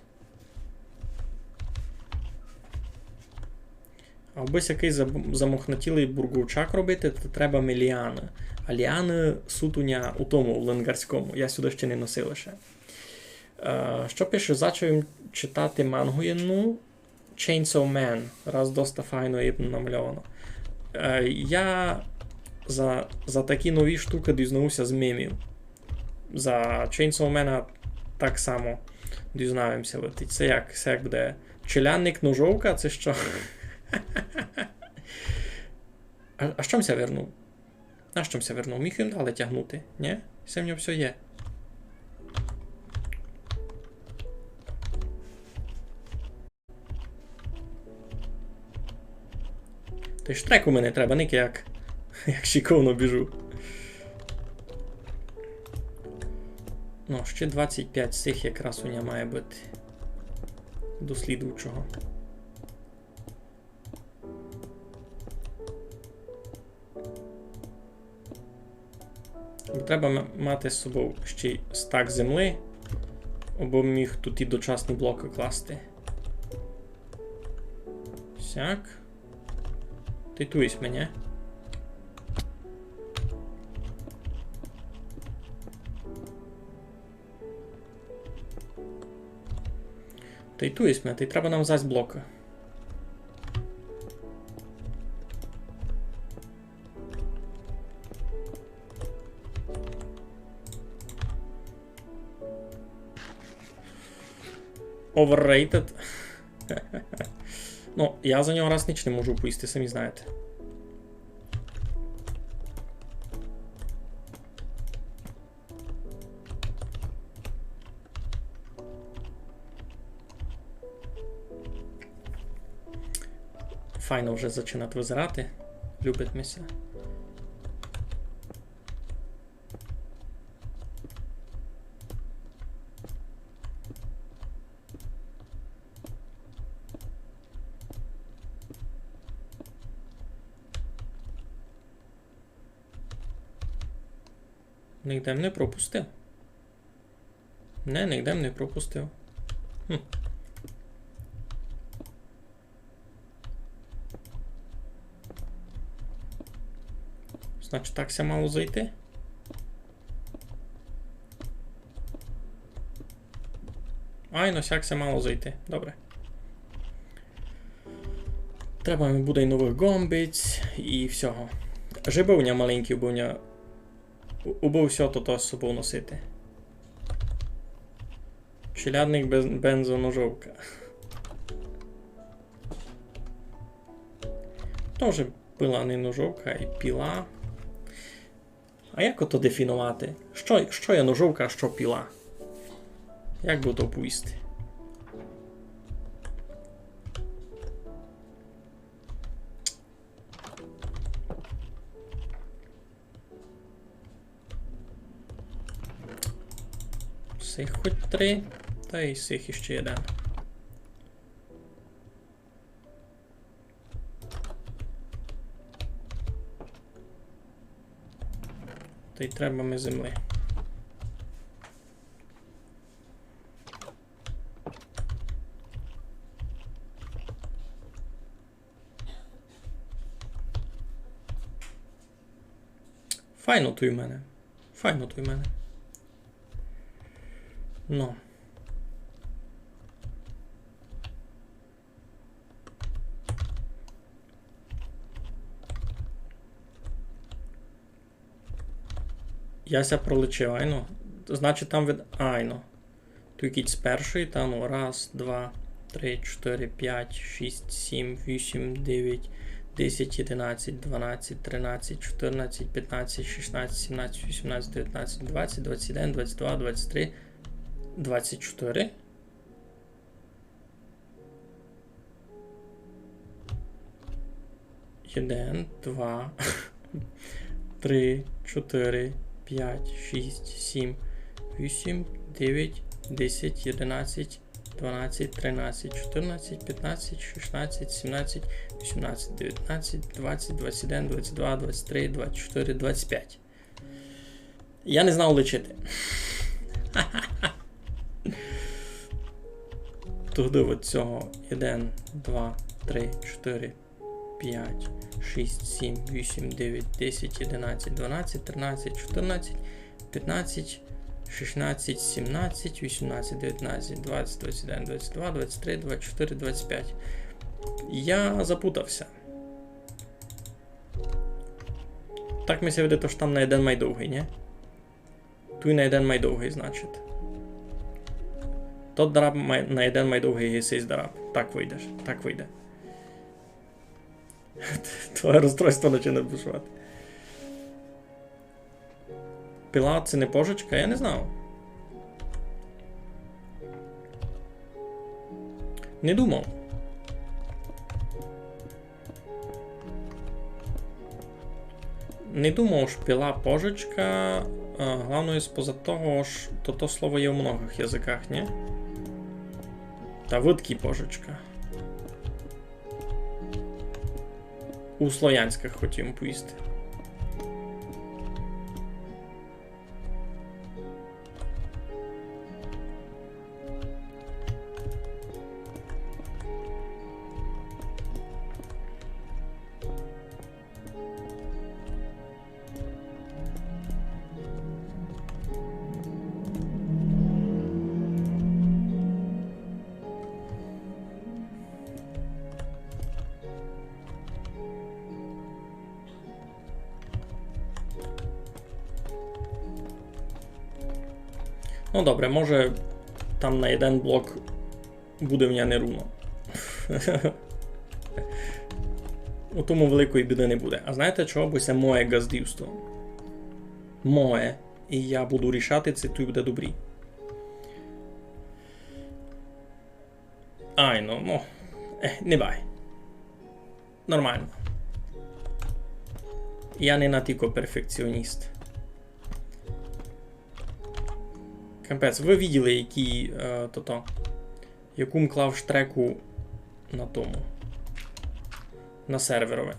А абы сякый заб-, замохнатілый бурговчак робити, то треба ми ліаны. А ліаны суть у ня у тому, у Лингарському. Я сюды ще не носив лише. Е, што пише? Зачав им читати мангу єдну, Chainsaw Man. Раз доста файно є намальовано. Е, я за, за такі нові штукы дізнаву ся з мемів. За Chainsaw Man так само дізнав им ся. От, се як, се як буде челядник, ножовка, ци што? А, а што м ся вернув? А што м ся вернув? Міг им дале тягнути, нї? Се в нього всьо є. Тай штрек у мене треба, никай як, як шиковно біжу. Ну, ще двадцять пять сих якраз у ня має быти. До слідуючого. Бо треба м-, мати з собов ще й стак землі, абы міг туй і дочасні блокы класти. Сяк. Тай туй єсме, нї? Тай туй єсме, тай треба нам зась блокы. Overrated. Ну, я за нього раз ніч не можу повісти, самі знаєте. Файно вже зачинать визирати. Любить ми ся. Нигде м не пропустив. Не, нигде м не пропустив. Хм. Значить, так ся мало зайти. Айно, сяк ся мало зайти. Добре. Треба ми буде й новых ґомбиць і всього. Жебы у ня маленькі, убы у ня, убы всьо тото з собов носити. Челядник без-, бензоножовка. Тоже пила, не ножовка, і піла. А як ото дефіновати? Што, што є ножовка, а што піла? Як бы то повісти? Сих хоть три, та й сих іщи єден. Та й треба ми землі. Файно туй у мене. Файно туй у мене. Ну. Я ся пролічив, айно. Значить, там від... айно. Туй кідь з першої, та ну, раз, два, три, чотири, пять, шість, сім, вісім, девять, десять, єдинадцять, дванадцять, тринадцять, чотирнадцять, пятнадцять, шістнадцять, сімнадцять, вісімнадцять, девятнадцять, двадцять, двадцять один, двадцять два, двадцять три, двадцять чотири. Єден, два, три, чотири, пять, шість, сім, вісім, девять, десять, єдинадцять, дванадцять, тринадцять, чотирнадцять, пятнадцять, шістнадцять, сімнадцять, вісімнадцять, девятнадцять, двадцять, двадцять один, двадцять два, двадцять три, двадцять чотири, двадцять пять. Я не знав лічити. Тогды от сього єден, два, три, чотири, пять, шість, сім, вісім, девять, десять, єдинадцять, дванадцять, тринадцять, чотирнадцять, пятнадцять, шістнадцять, сімнадцять, вісімнадцять, девятнадцять, двадцять, двадцять один, двадцять два, двадцять три, двадцять чотири, двадцять пять. Я запутав ся. Так ми ся видить, ож там на єден май довгый, нї? Туй на єден май довгый, значить. Тот дараб май-, на єден май довгый ги сись дараб. Так выйде, так выйде. Твоє розстройство начинає бушовати. Пила — се не пожичка? Я не знав. Не думав. Не думав, ож пила пожичка, а, главноє споза того, ож то, то слово є у многых языках, нї? Та выдкы пожичка. У славянськых хотів повісти. Ну, добре, може, там на єден блок буде в ня нерувно. У тому великої біды не буде. А знаєте чого? Бо се моє ґаздівство. Моє. І я буду рішати, ци туй буде добрі. Айно, ну, е, не бай. Нормално. Я не натілько перфекціоніст. Капець, вы виділи, які, е, тото, яку м клав штреку на тому, на серверови.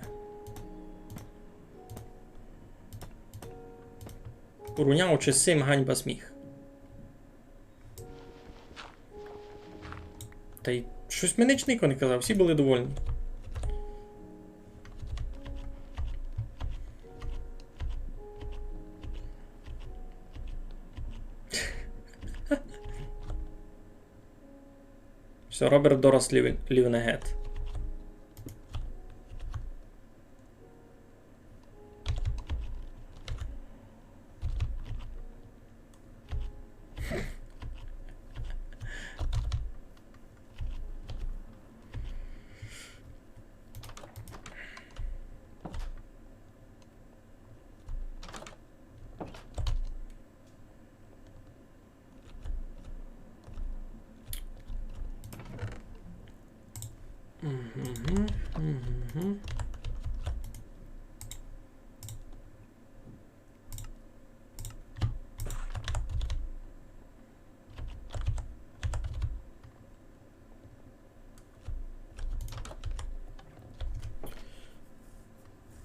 Порівнявши з сим, ганьба сміх. Та й штось ми ніч нико не казав, всі были довольні. Всьо, Роберт дораз лів-, лівне гет. Мгм, мгм.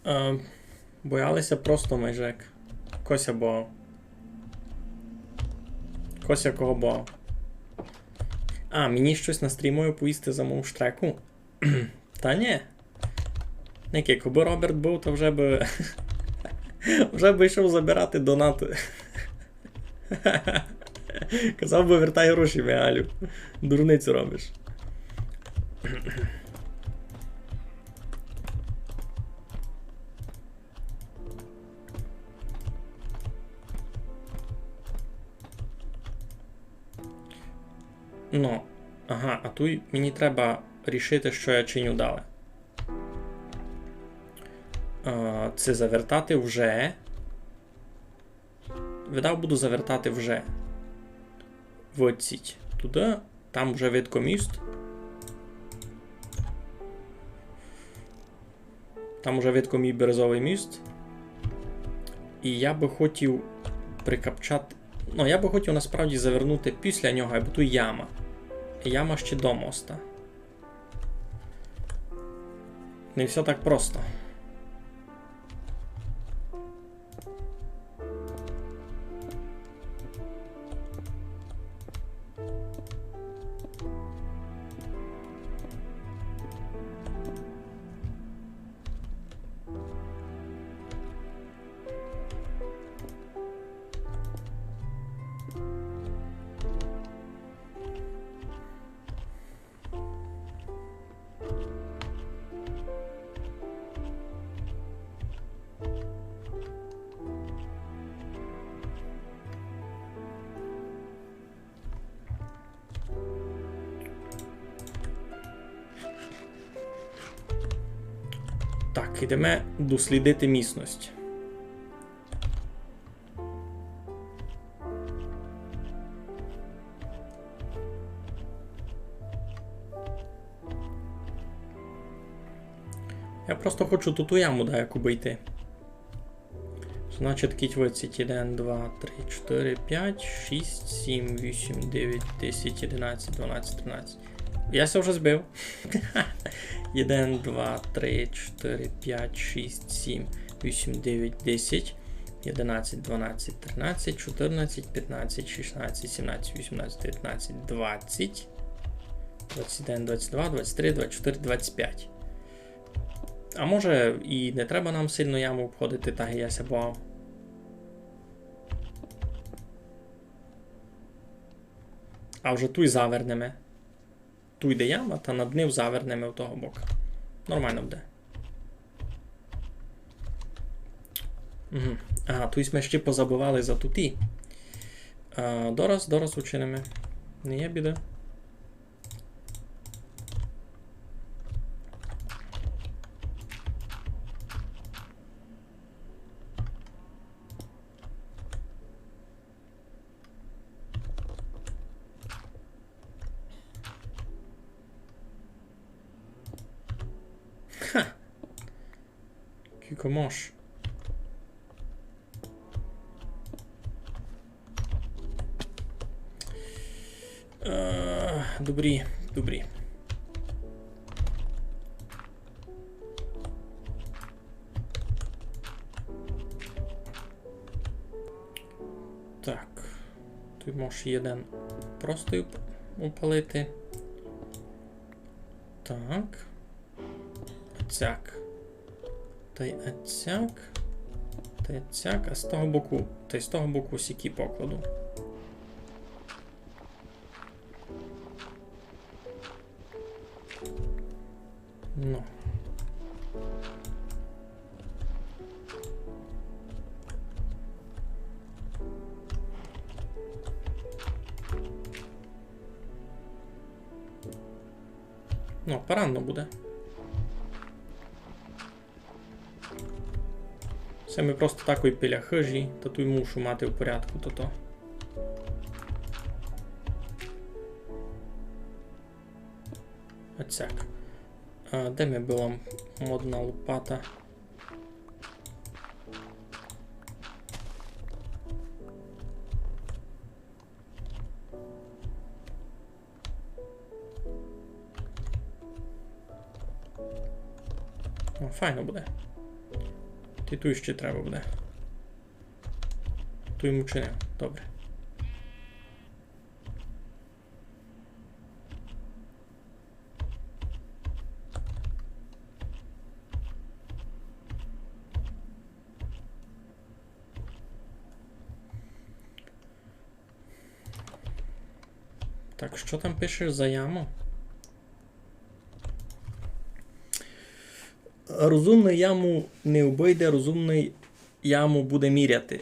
Е, бояли ся просто майже як. Ко ся бояв. Ко ся кого бояв. А, мені штось на стрімови повісти за мою штреку? Та ні. Ніки, кобы Роберт быв, то вже бы, вже бы йшов забирати донаты. Казав бы: «Вертай гроші, Мигалю. Дурницю робиш». Ну, ага, а туй мені треба рішити, што я чиню далі. А, ци завертати вже. Видав, буду завертати вже. Виціть туды, там вже видко міст. Там уже видко мій березовый міст. І я бы хотів прикапчати. Ну, я бы хотів насправді завернути після нього, бо туй яма. Яма ще до моста. Не всьо так просто. Так, ідеме дослідити місность. Я просто хочу ту, ту яму даяку обыйти. Значить, кіть виціть. Один, два, три, чотири, пять, шість, сім, вісім, девять, десять, одинадцять, дванадцять, тринадцять. Я ся вже збив. Один, два, три, чотири, пять, шість, сім, вісім, девять, десять, одинадцять, дванадцять, тринадцять, чотирнадцять, пятнадцять, шістнадцять, сімнадцять, вісімнадцять, девятнадцять, двадцять, двадцять один, двадцять два, двадцять три, двадцять чотири, двадцять пять. А може, і не треба нам сильно яму обходити, так як я ся бояв. А вже туй завернеме. Туй де яма, та над нив завернеме у того бока. Нормално буде. Угу. Ага, туй сьме ще позабывали за туті. А, дораз, дораз учиниме. Не є біда. Ха! Кілько мож. Е, добрі, добрі. Туй можеш єден просто уп-, упалити. Так. Ацяк. Тай ацяк. Тай ацяк. А з того боку, тай з того боку сікі покладу. Ну. Ну, парадно буде. Се ми просто такой біля хыжі, та туй мушу мати в порядку тото. Оцяк. А де ми была модна лопата? О, файно буде. Ти туй іщи треба буде. Туй им учинив. Добре. Так, што там пишеш за яму? Розумный яму не обыйде, розумный яму буде міряти.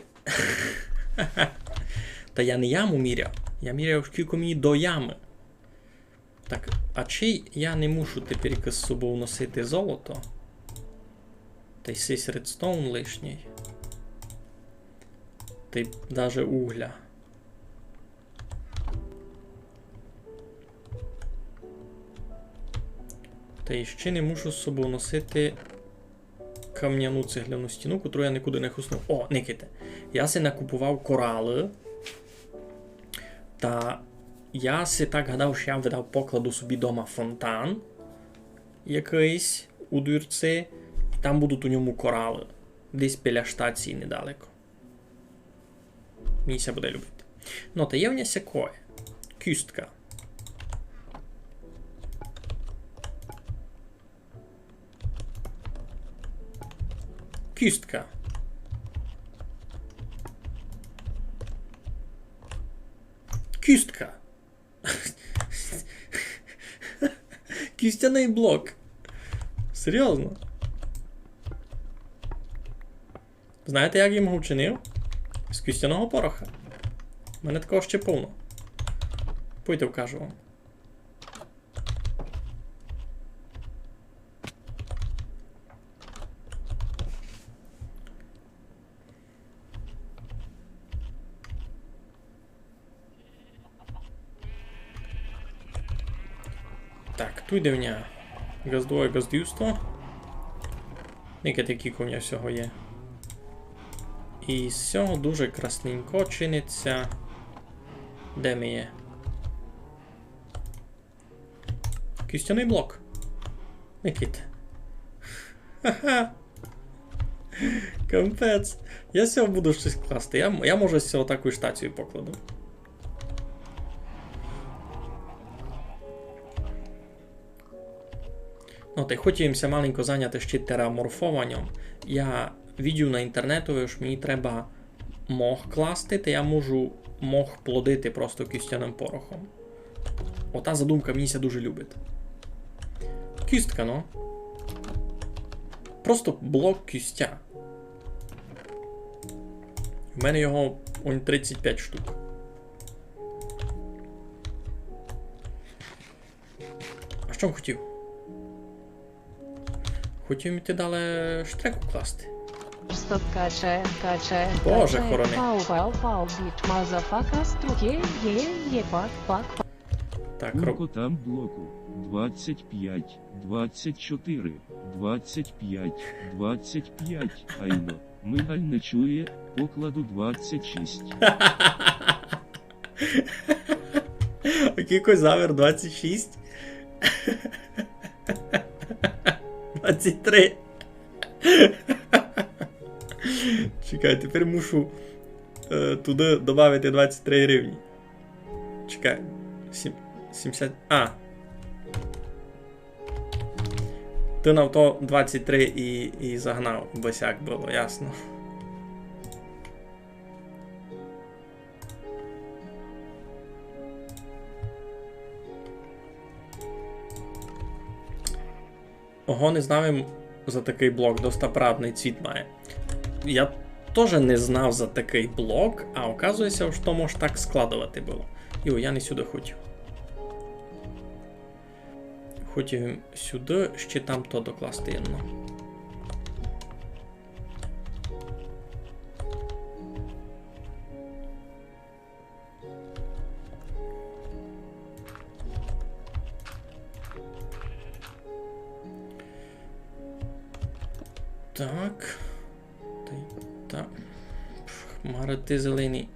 Та я не яму міряв. Я міряв, скілько мені до ямы. Так, а чи я не мушу тепер з собов носити золото? Тай сись редстоун лишній. Тай даже угля. Тай іщи не мушу з собов носити камняну цегляну стіну, котру я никуды не хосную. О, никайте. Я си накупував коралы. Та я си так гадав, што я видав покладу собі дома фонтан якыйсь у дурці. І там будуть у ньому коралы. Десь біля штації недалеко. Мені ся буде любити. Ну, та є в ня сякоє. Кістка. Кістка. Кістка. Кістяный блок. Серйозно. Знаєте, як я його вчинив? З кістяного пороха. У мене такого ще повно. Пойте, вкажу вам. Так, туй де в ня ґаздовоє ґаздівство. Никайте, кілько в ня всього є. І з сього дуже красненько чинить ся. Де ми є? Кістяный блок. Никайте. Ха-ха. Капець. Я з сього буду штось класти. Я, я, може, з сього таку штацію покладу. Ну, тай хотів им ся маленько заняти ще тераморфованьом. Я видів на інтернету, што мені треба мох класти, та я можу мох плодити просто кістяным порохом. Ота задумка мені ся дуже любить. Кістка, ну. Просто блок кістя. У мене його он тридцять пять штук. А што м хотів? Хотів им іти далі штреку класти. Стоп, качає, качає, Боже, качає, хорони. Пау, пау, пау, біч, мазафака, струке, є, є, пак, пак, пак. Так, роб- Кулько там блоку? Двадцять пять, двадцять чотыри, двадцять пять, двадцять пять, айно, Мигаль не чує, покладу двадцять шість. А кілько завер? Двадцять шість? Двадцять три. Чекай, тепер мушу, е, туды добавити двадцять три гривні. Чекай. Сім-, сімдесят. А. Ты на то двадцять три і, і загнав, бо сяк было, ясно. Ого, не знав им за такый блок, доста парадный цвіт має. Я тоже не знав за такый блок, а оказує ся, што мож так складовати было. Йо, я не сюды хотів. Хотів им сюды, ще там то докласти єдно. Так. Та й та. Пф, хмары ты зелені.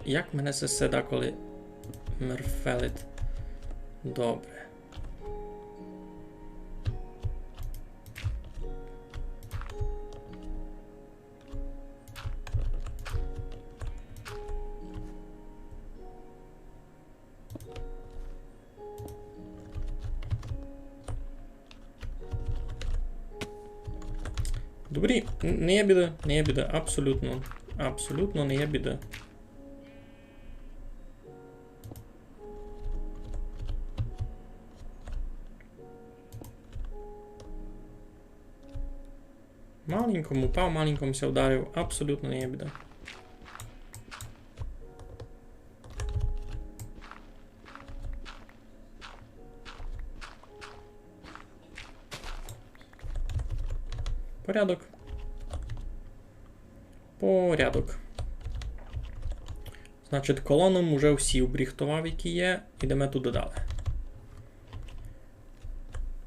Як мене се все деколи мерфелить? Добре. Добрі, н-, не є біда, не є біда, абсолютно. Абсолютно не є біда. Маленько м упав, маленько м ся вдарив, абсолютно не є біда. Порядок. Порядок. Значить, колоны м уже всі обріхтовав, які є. Ідеме туды далі.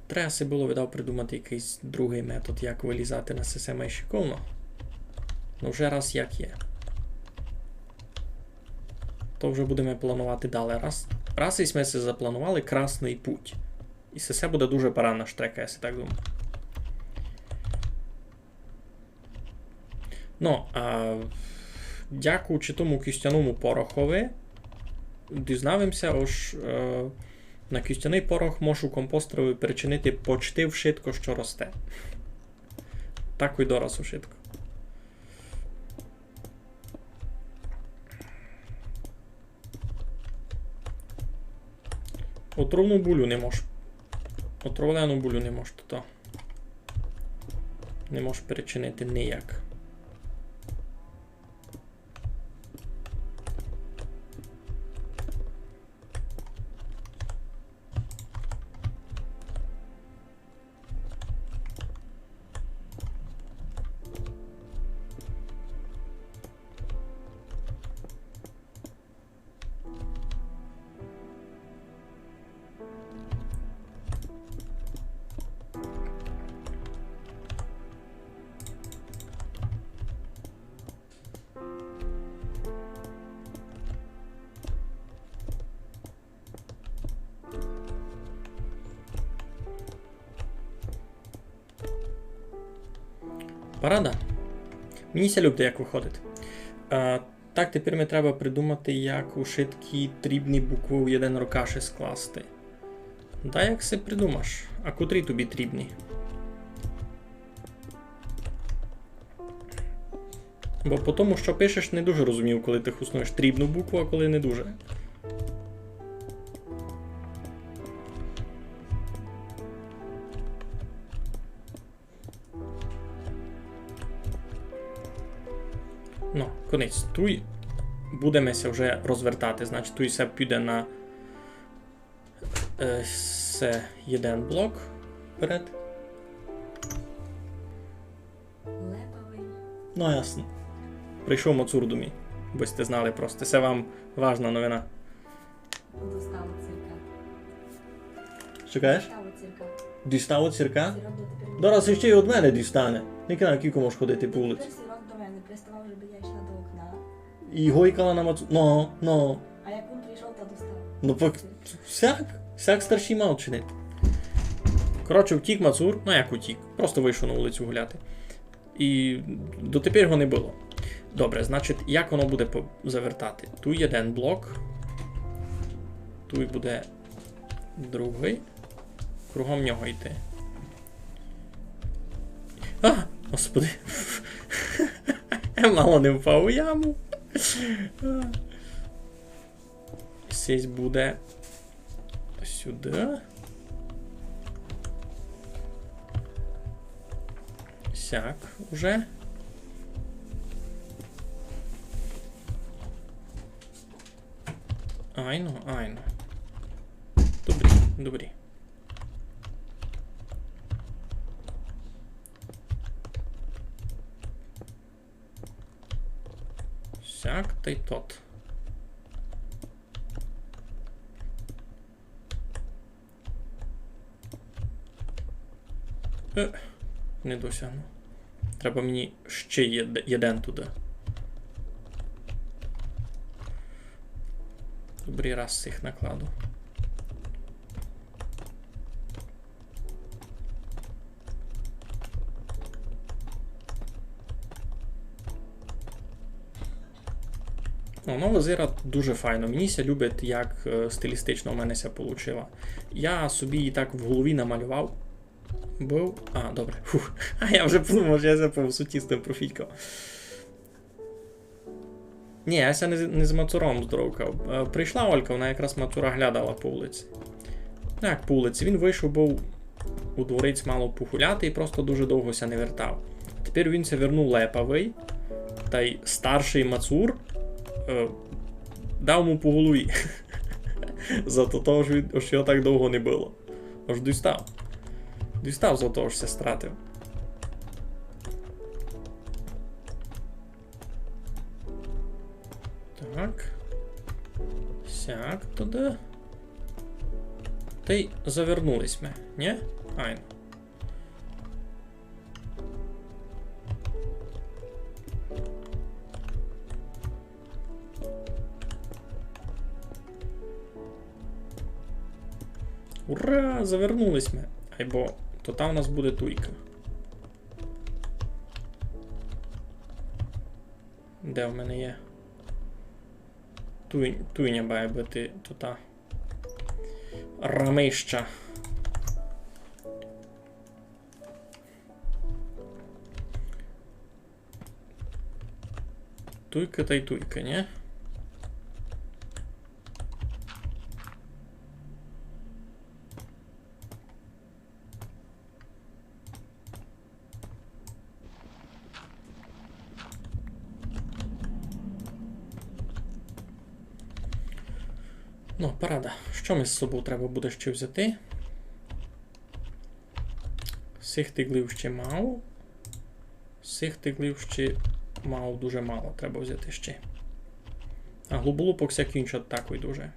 Треба си было, видав, придумати якыйсь другый метод, як вылізати на сесе май шиковно. Ну, вже раз як є. То вже будеме планувати далі. Раз, раз і сьме си запланували красный путь. І се, се буде дуже парадна штрека, я си так думаю. Ну, а, дякуючи тому кістяному порохови, дізнав им ся, ож, е, на кістяный порох можу компостерови причинити почти вшытко, што росте. Так і дораз ушытко. Отровну булю не мож. Отровлену булю не мож туй. Не мож перечинити ніяк. Парада. Мені ся любить, як выходить. А, так, тепер ми треба придумати, як ушыткі трібні буквы у єден рокаш скласти. Да як си придумаш? А котрі тобі трібні? Бо по тому, што пишеш, не дуже розумів, коли ты хуснуєш трібну букву, а коли не дуже. Ну, конець. Туй будеме ся вже розвертати. Значить, туй се піде на, е, се єден блок вперед. Леповый. Ну, ясно. Прийшов Мацур до мі. Бы сьте знали просто. Се вам важна новина. Достав од цирка. Што кажеш? Достав од цирка. Дістав од цирка? Сірот дотепер... Дораз іщи й од мене дістане. Не знаю, кілько можеш ходити по улици. Тепер сірот до мене приставав, жебы я йшла до окна. І гойкала на Мацу-, ну, ну. А як він прийшов, та достав. Ну, пак, всяк, всяк старшый мав чинити. Коротше, втік Мацур, ну як утік, просто вышов на улицю гуляти. І дотепер його не было. Добре, значить, як воно буде по-, завертати? Туй єден блок. Туй буде другый. Кругом нього йти. А! Господи. Я мало не впав у яму. Сись буде сюды. Сяк уже. Айно, айно. Добрі, добрі. Сяк тай тот. Е, не досягну. Треба мені ще єд-, єден туды. Добрі, раз сих накладу. О, нова зира дуже файно. Мені ся любить, як, е, стилістично у мене ся получила. Я собі її так в голові намалював. Быв. А, добре. Фух. А я вже подумав, що я ся по суті з тым профількав. Ні, я ся не з, не з мацуром здоровкав. Е, прийшла Олька, вона якраз мацура глядала по улици. Ну, як по улици, він вышов быв у дворець мало погуляти і просто дуже довго ся не вертав. Тепер він ся вернув лепавый, тай старшый мацур, е, дав му по голові. За то, того, ож він, ож його так довго не было. Ож дістав. Дістав за то, ож ся стратив. Так. Сяк туды. Тай завернули сьме, нї? Айно. Ура! Завернули сьме. Айбо то там у нас буде туйка. Де в мене є? Туй, туйня має быти тута. Рамища. Туйка тай туйка, нї? Ну, парада. Што ми з собов треба буде ще взяти? Сих тиглів ще мало. Сих тиглів ще мало, дуже мало треба взяти ще. А глуболупок ся кінчать такой дуже.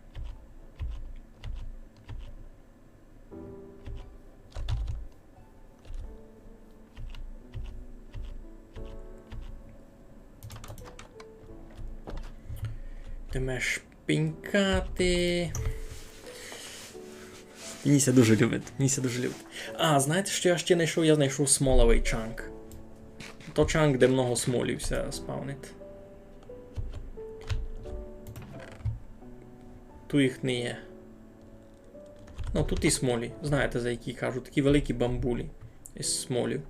Йдеме шпинькати. Мені ся дуже любить, мені ся дуже любить. А, знаєте, што я ще знайшов? Я знайшов смоловый чанк. То чанк, де много смолів ся спавнить. Туй їх не є. Ну, туй і смолі. Знаєте, за які кажу, такі великі бамбулі із смолів.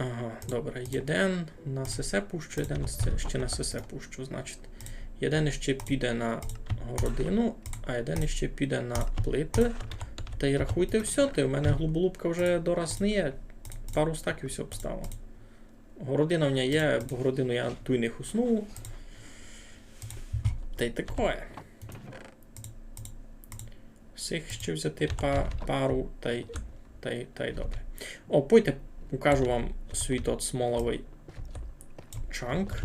Ага, добре, єден на сесе пущу, єден с-, ще на сесе пущу, значить. Єден ще піде на городину, а єден ще піде на плиты. Тай рахуйте всьо, тай у мене глуболупка вже дораз не є. Пару стаків всьо обстало. Городина в ня є, бо городину я туй не хусную. Тай такоє. Сих ще взяти па-, пару, тай, тай, тай добре. О, пойте, укажу вам свій тот смоловый чанк.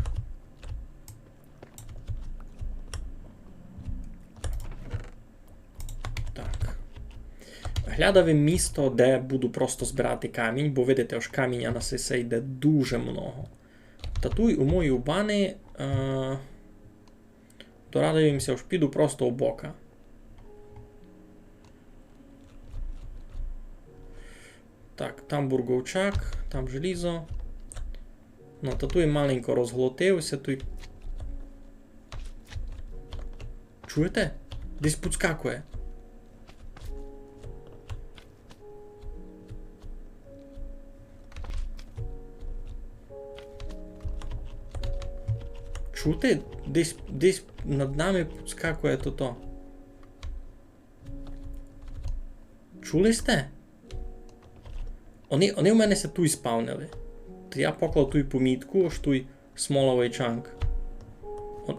Так. Глядав им місто, де буду просто збирати камінь, бо видите, ож каміня на сесе йде дуже много. Та туй у мої бани, е, дорадив им ся, ож піду просто обока. Так, там бурговчак, там желізо. Но, та туй маленько розглотив ся, туй. Чуєте? Десь підскакує. Чути? Десь, десь над нами підскакує тото. Чули сьте? Они, они у мене ся туй спавнили. То я поклав туй помітку, ож туй смоловый чанк. Он-,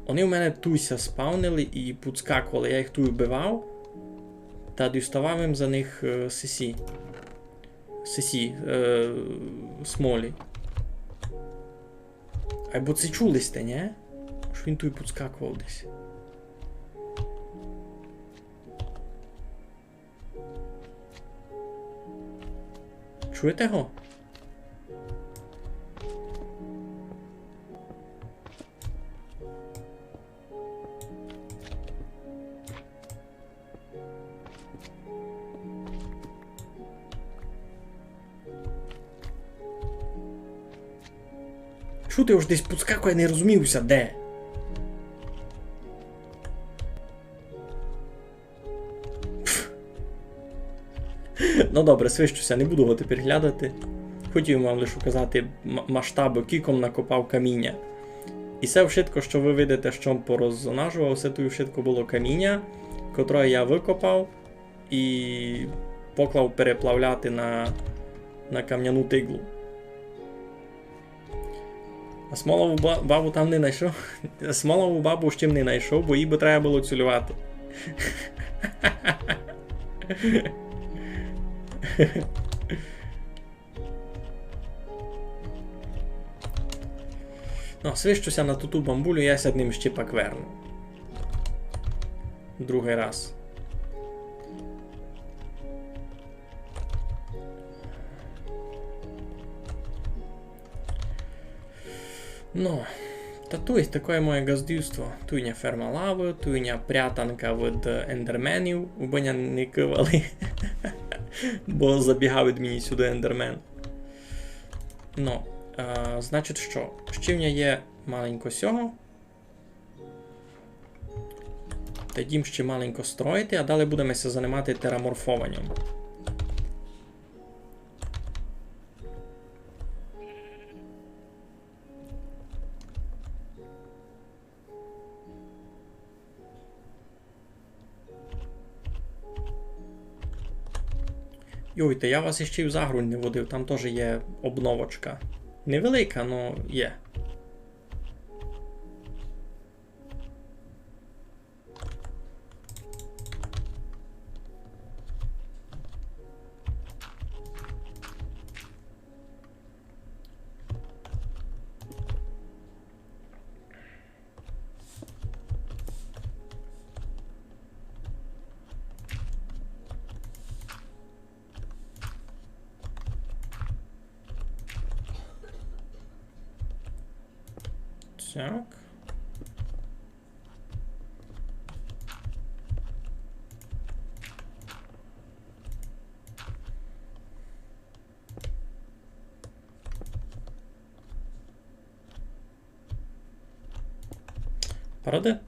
они у мене туй ся спавнили і підскакували. Я їх туй вбивав та діставав їм за них, е, сесі. Сесі, е, смолі. Айбо се чули сьте, нє? Ож він туй підскакував десь. Чуєте го? Чути, ож десь підскакує, не розумію ся де. Ну добре, свищу ся, не буду го тепер глядати. Хотів вам лише указати м-, масштаб, кілько м накопав каміня. І се вшытко, што вы видите, што м пороззонажував, се туй вшытко было каміня, котре я выкопав і поклав переплавляти на, на камняну тиглу. А смолову ба-, бабу там не найшов. Смолову бабу ще не найшов, бо її бы треба было цілювати. Ну, свищу ся на туту бамбулю, я ся ним ще пак верну. Другый раз. Ну, та туй такоє моє ґаздівство. Туй ня ферма лавы, туй ня прятанка від ендерменів, убы ня не кывали. Бо забігав від мені сюды ендермен. Ну, е, значить што? Ще в ня є маленько сього. Та йдім ще маленько строїти, а далі будеме ся занимати тераморфованням. Йой, та я вас іще й в Загрунь не водив, там тоже є обновочка. Невелика, но є. Так. Правда?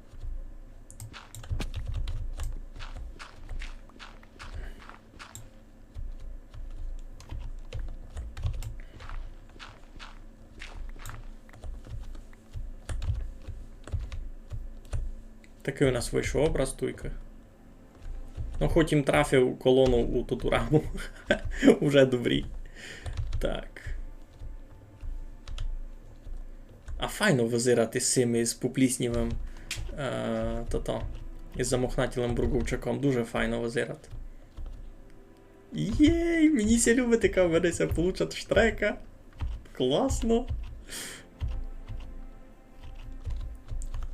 Такый у нас вышов образ туйкы. Ну, хоть им трафив колону у туту раму. Уже добрі. Так. А файно вызирати з сим, з попліснявим, е, тото, із замохнатілым бруковчаком. Дуже файно вызирати. Єй, мені ся любить, яка в мене ся получать штрека. Класно.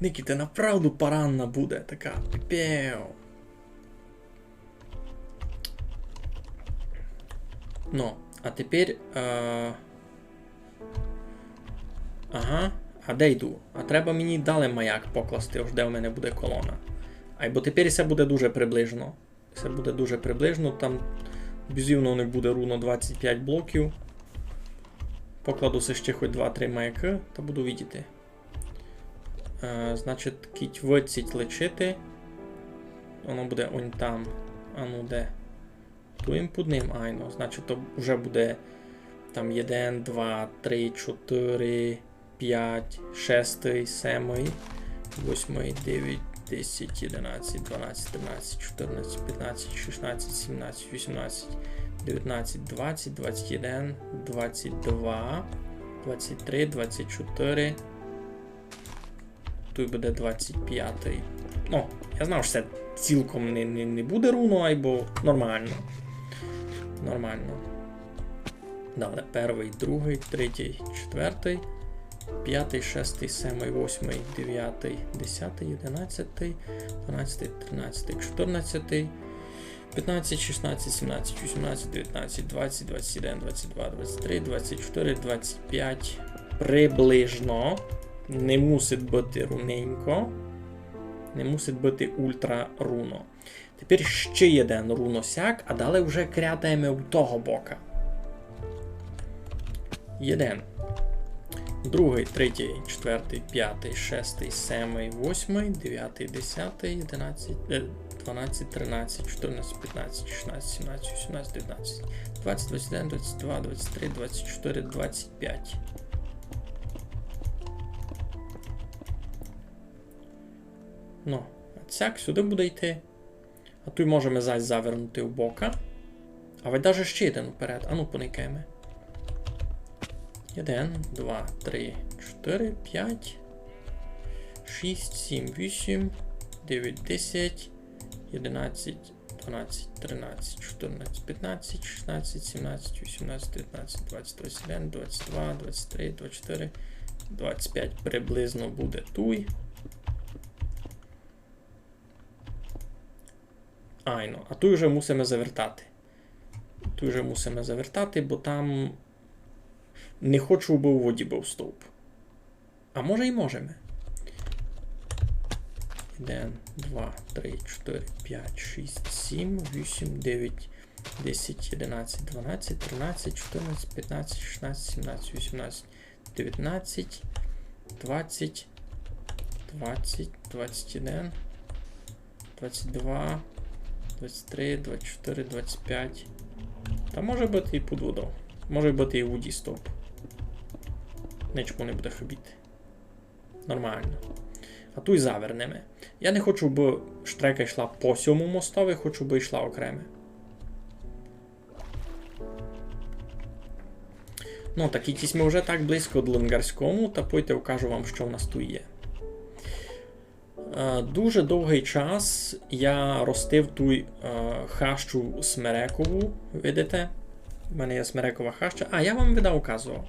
Никайте, направду паранна буде така. Піпеу. Ну, а тепер, е, ага, а де йду? А треба мені далі маяк покласти, ож де в мене буде колона. Айбо тепер се буде дуже приближно. Се буде дуже приближно, там бізівно не буде рівно двадцять пять блоків. Покладу си ще хоть два-три маякы, та буду видіти. Е, значить, кідь выдцїть личити, воно буде онь там. А ну де? Туй им під ним, айно. Значить, то вже буде там єден, два, три, чотыри, пять, шестый, семый, восьмый, девять, десять, єдинадцять, дванадцять, тринадцять, чотырнадцять, пятнадцять, шістнадцять, сімнадцять, вісімнадцять, девятнадцять, двадцять, двадцять єден, двадцять два, двадцять три, двадцять чотыри. Туй буде двадцять пятый. Ну, я знав, што се цілком не, не, не буде руно, айбо нормално. Нормално. Дале первый, другый, третій, четвертый, пятый, шестый, семый, восьмый, девятый, десятый, єдинадцятый, дванадцятый, тринадцятый, чотырнадцятый, пятнадцять, шістнадцять, сімнадцять, вісімнадцять, девятнадцять, двадцять, двадцять єден, двадцять два, двадцять три, двадцять чотыри, двадцять пять. Приближно. Не мусить быти руненько. Не мусить быти ультра руно. Тепер ще єден руно сяк, а дале вже крятаєме у того бока. Єден. Другый, третій, четвертый, пятый, шестый, семый, восьмый, девятый, десятый, єдинадцять, е, дванадцять, тринадцять, чотырнадцять, пятнадцять, шістнадцять, сімнадцять, вісімнадцять, девятнадцять, двадцять, двадцять єден, двадцять два, двадцять три, двадцять чотыри, двадцять пять. Ну, а сяк сюды буде йти. А туй можеме зась завернути в бока. А вадь даже ще єден уперед. Ану, поникаєме. Єден, два, три, чотыри, пять, шість, сім, вісім, девять, десять, єдинадцять, дванадцять, тринадцять, чотырнадцять, пятнадцять, шістнадцять, сімнадцять, вісімнадцять, девятнадцять, двадцять, двадцять єден, двадцять два, двадцять три, двадцять чотыри, двадцять пять приблизно буде туй. Айно, а туй уже мусиме завертати. Туй уже мусиме завертати, бо там не хочу, бы у воді быв стовп. А може й можеме. Єден, два, три, чотыри, пять, шість, сім, вісім, девять, десять, єдинадцять, дванадцять, тринадцять, чотырнадцять, пятнадцять, шістнадцять, сімнадцять, вісімнадцять, девятнадцять, двадцять, двадцять, двадцять єден, двадцять два, двадцять три, двадцять чотыри, двадцять пять. Та може быти і під водов. Може быти і у воді стовп. Нич му не буде хыбіти. Нормално. А туй завернеме. Я не хочу, бы штрека йшла по сьому мостови, хочу, бы йшла окреме. Ну, так, кідь сьме вже так близько до Лунгарському, та пойте укажу вам, што в нас туй є. Е, дуже довгый час я ростив туй, е, хащу смерекову, видите? У мене є смерекова хаща. А, я вам видав указував.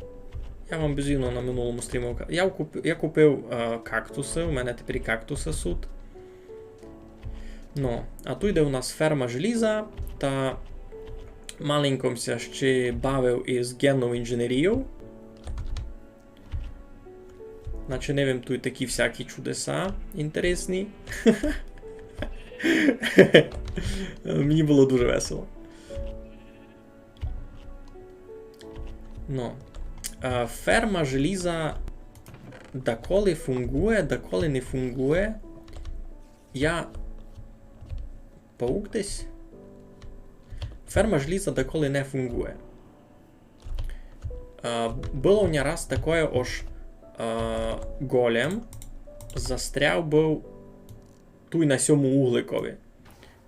Я вам бізувно на минулому стрімі ука-, я куп-, я купив, е, кактусы, у мене тепер і кактусы суть. Ну, а туй йде у нас ферма желіза, та маленько м ся ще бавив із ґеннов інженерійов. Начинив им туй такі всякі чудеса інтересні. Мені было дуже весело. Ну. Е, ферма желіза даколи фунґує, даколи не фунґує. Я паук десь? Ферма желіза даколи не фунґує. Е, было у ня раз такоє, ож, е, голем застряв быв туй на сьому угликови.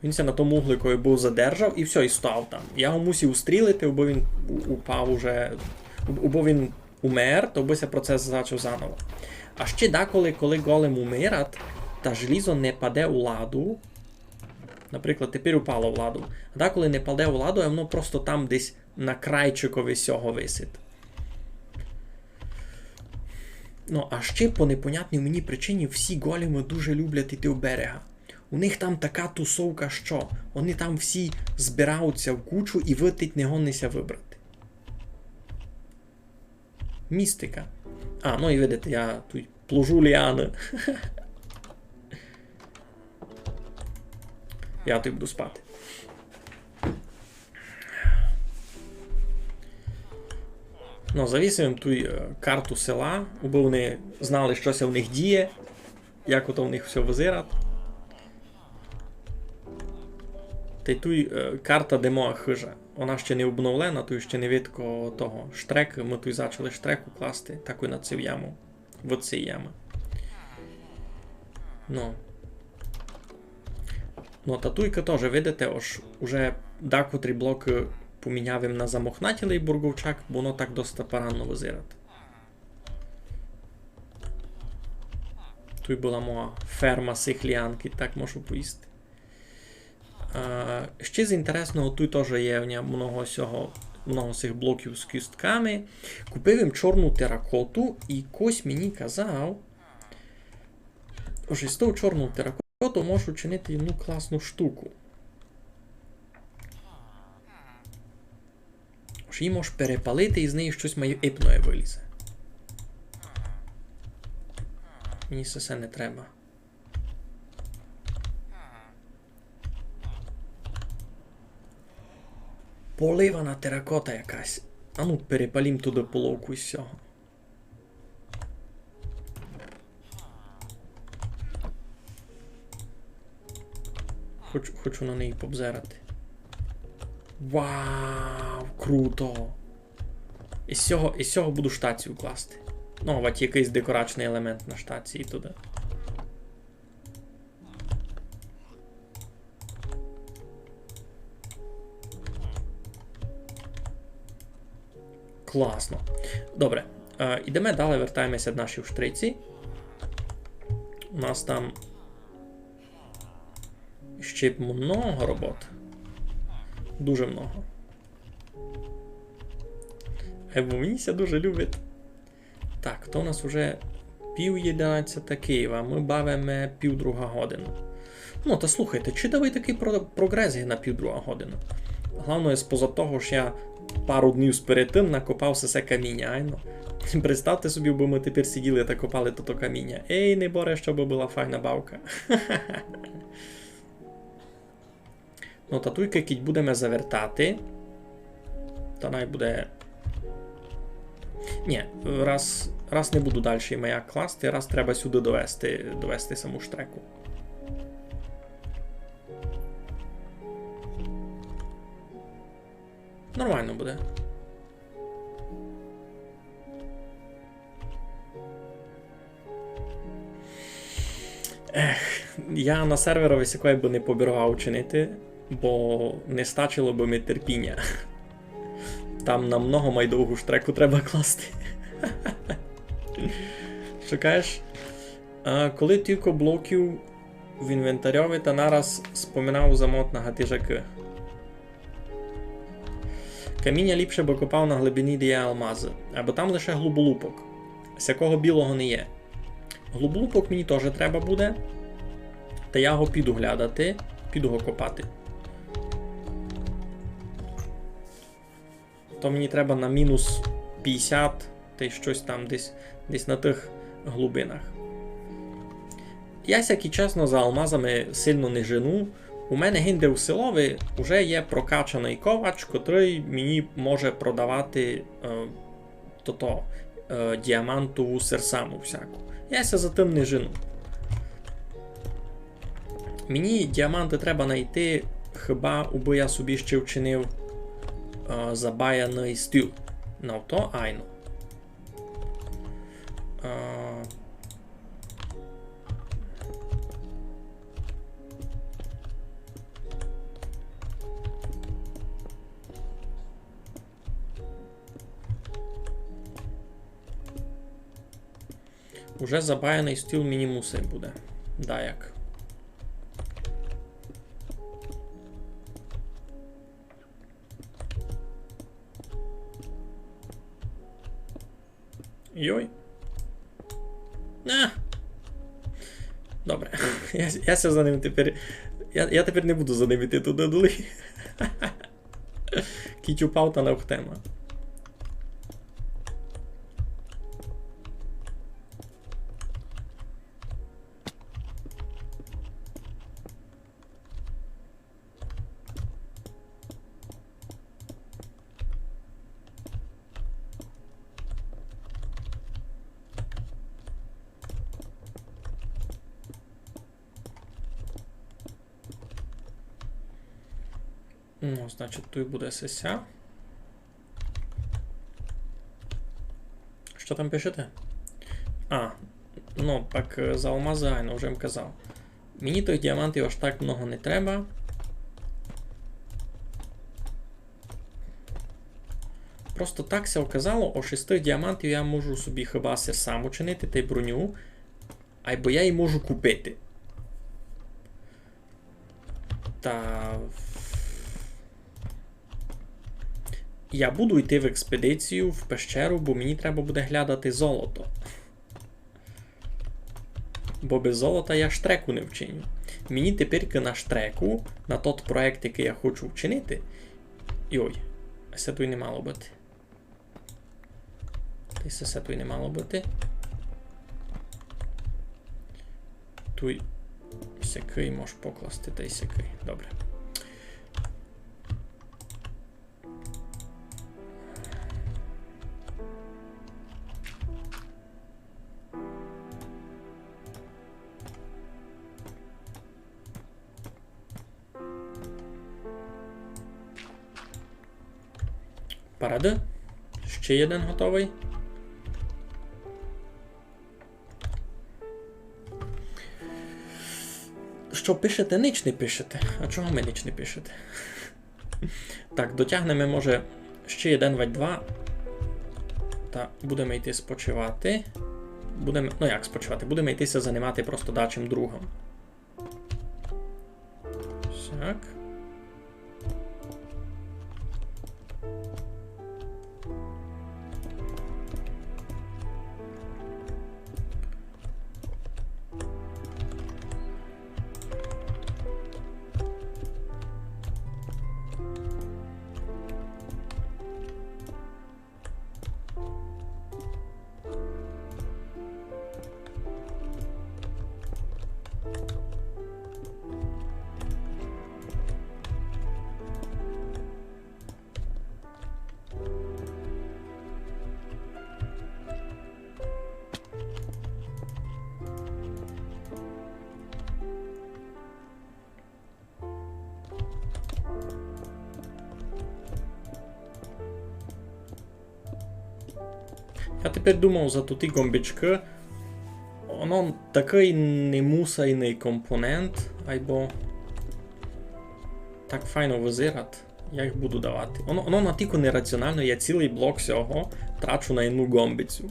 Він ся на тому угликови быв задержав і всьо, і став там. Я го мусив устрілити, бо він у-, упав уже, бо він умер, то бы ся процес зачав заново. А ще даколи, коли голем умират, та желізо не паде у ладу, наприклад, тепер упало в ладу, а даколи не паде у ладу, а воно просто там десь на крайчикови сього висить. Ну, а ще по непонятній мені причині всі големы дуже люблять іти в берега. У них там така тусовка, што они там всі збираються в кучу і вытить не годні ся выбрати. Містика. А, ну і видите, я туй плужу ліаны. Я туй буду спати. Ну, завісив им туй, е, карту села, убы они знали, што ся в них діє, як ото в них всьо визират. Тай туй, е, карта, де моя хыжа. Она ще не обновлена, туй ще не видко того штрек, мы туй зачали штреку класти, такой на цю яму. В цю яму. Ну. Ну, та туйка тоже, видите, ож уже дакотрі блокы поміняв им на замохнатілый бурговчак, бо воно так доста паранно визират. Туй была моя ферма сихлянкы, так можу повісти. А, ще з інтересного, туй тоже є в ня много сього, много сих блоків з кістками. Купив им чорну теракоту, і кось мені казав, ож із тою чорною теракотою можу чинити одну класну штуку. Ож її можеш перепалити, і з неї штось май ипноє вилізе. Мені се все не треба. Поливана теракота якась. Ану, перепалім туды половку із сього. Хочу, хочу на неї побзирати. Вау, круто! Із сього, із сього буду штацію класти. Ну, вать якыйсь декорачный елемент на штації туды. Класно. Добре. Е, ідеме далі, вертаєме ся до нашої штриці. У нас там ще много роботы. Дуже много. Е, бо мені ся дуже любить. Так, то у нас уже пів єдинадцята Києва, мы бавиме пів друга година. Ну, та слухайте, чудовый такый про-, прогрес є на пів друга година. Главноє, споза того, што я пару днів сперед тым накопав сесе каміня, айно. Представте собі, бы мы тепер сиділи та копали тото каміня. Ей, неборе, што бы была файна бавка. Ну, та туйка кідь будеме завертати, та най буде. Нї, раз, раз не буду дальше маяк класти, раз треба сюды довести, довести саму штреку. Нормално буде. Ех, я на серверови сякоє бы не побіровав чинити, бо не стачило бы ми терпіня. Там намного май довгу штреку треба класти. Што кажеш? А коли тілько блоків в інвентарьови, та нараз споминав за мод на гатижакы. Каміня ліпше бы копав на глибині, де є алмазы, айбо там лише глуболупок. Сякого білого не є. Глуболупок мені тоже треба буде. Та я го піду глядати, піду го копати. То мені треба на мінус пятдесят, тай штось там десь, десь на тых глубинах. Я ся, кідь чесно, за алмазами сильно не жену. У мене гинде у селови уже є прокачаный ковач, котрый мені може продавати, е, тото, е, діамантову серсаму всяку. Я ся за тым не жену. Мені діаманты треба найти, хіба убы я собі ще вчинив, е, забаяный стіл. Ну, то айно. Е, Уже забаяный стіл мені мусить буде. Даяк. Йой. А! Добре. Я, я ся за ним тепер. Я, я тепер не буду за ним іти туды долі. Кідь упав, та не охтема. Ну, значить, туй буде сися. Што там пишете? А, ну, так, е, за алмази, айно, вже им казав. Мені тых діамантів аж так много не треба. Просто так ся оказало, ож із тых діамантів я можу собі хіба се сам учинити, тай броню, айбо я її можу купити. Та я буду йти в експедицію, в пещеру, бо мені треба буде глядати золото. Бо без золота я штреку не вчиню. Мені тепер на штреку, на тот проект, якый я хочу вчинити. Йой, се туй не мало быти. Тай се, се туй не мало быти. Туй сякый можеш покласти, тай сякый. Добре. Парады. Ще єден готовый. Што пишете? Нич не пишете. А чого ми нич не пишете? Так, дотягнеме, може, ще єден вадь два. Та будеме йти спочивати. Будеме, ну як спочивати, будеме йти ся занимати просто дачим другым. Так. Я тепер думав за туті ґомбичкы. Оно такый немусайный компонент, айбо так файно вызират. Я їх буду давати. Оно, оно натілько нераціонално, я цілый блок сього трачу на єдну ґомбицю.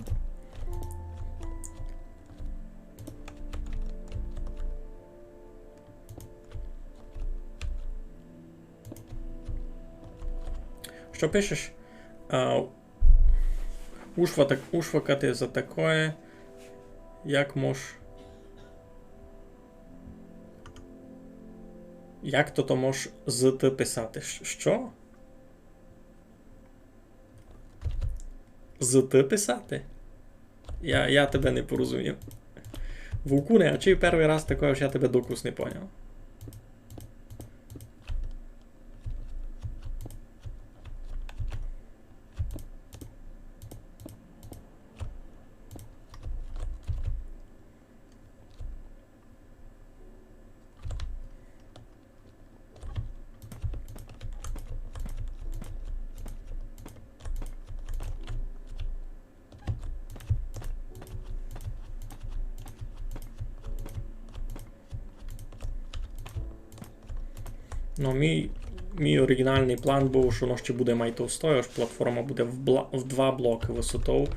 Што пишеш? А, ушва-, так, ушвакати за такоє. Як мож, як то, то мож з Т писати? Ш-, што? З Т писати? Я, я тебе не порозумів. Вовкуне, а чи первый раз такоє, ож я тебе докус не поняв? Ну, мій, мій оригіналный план быв, што воно ще буде май товстоє, ож платформа буде в бла-, в два блокы высотов,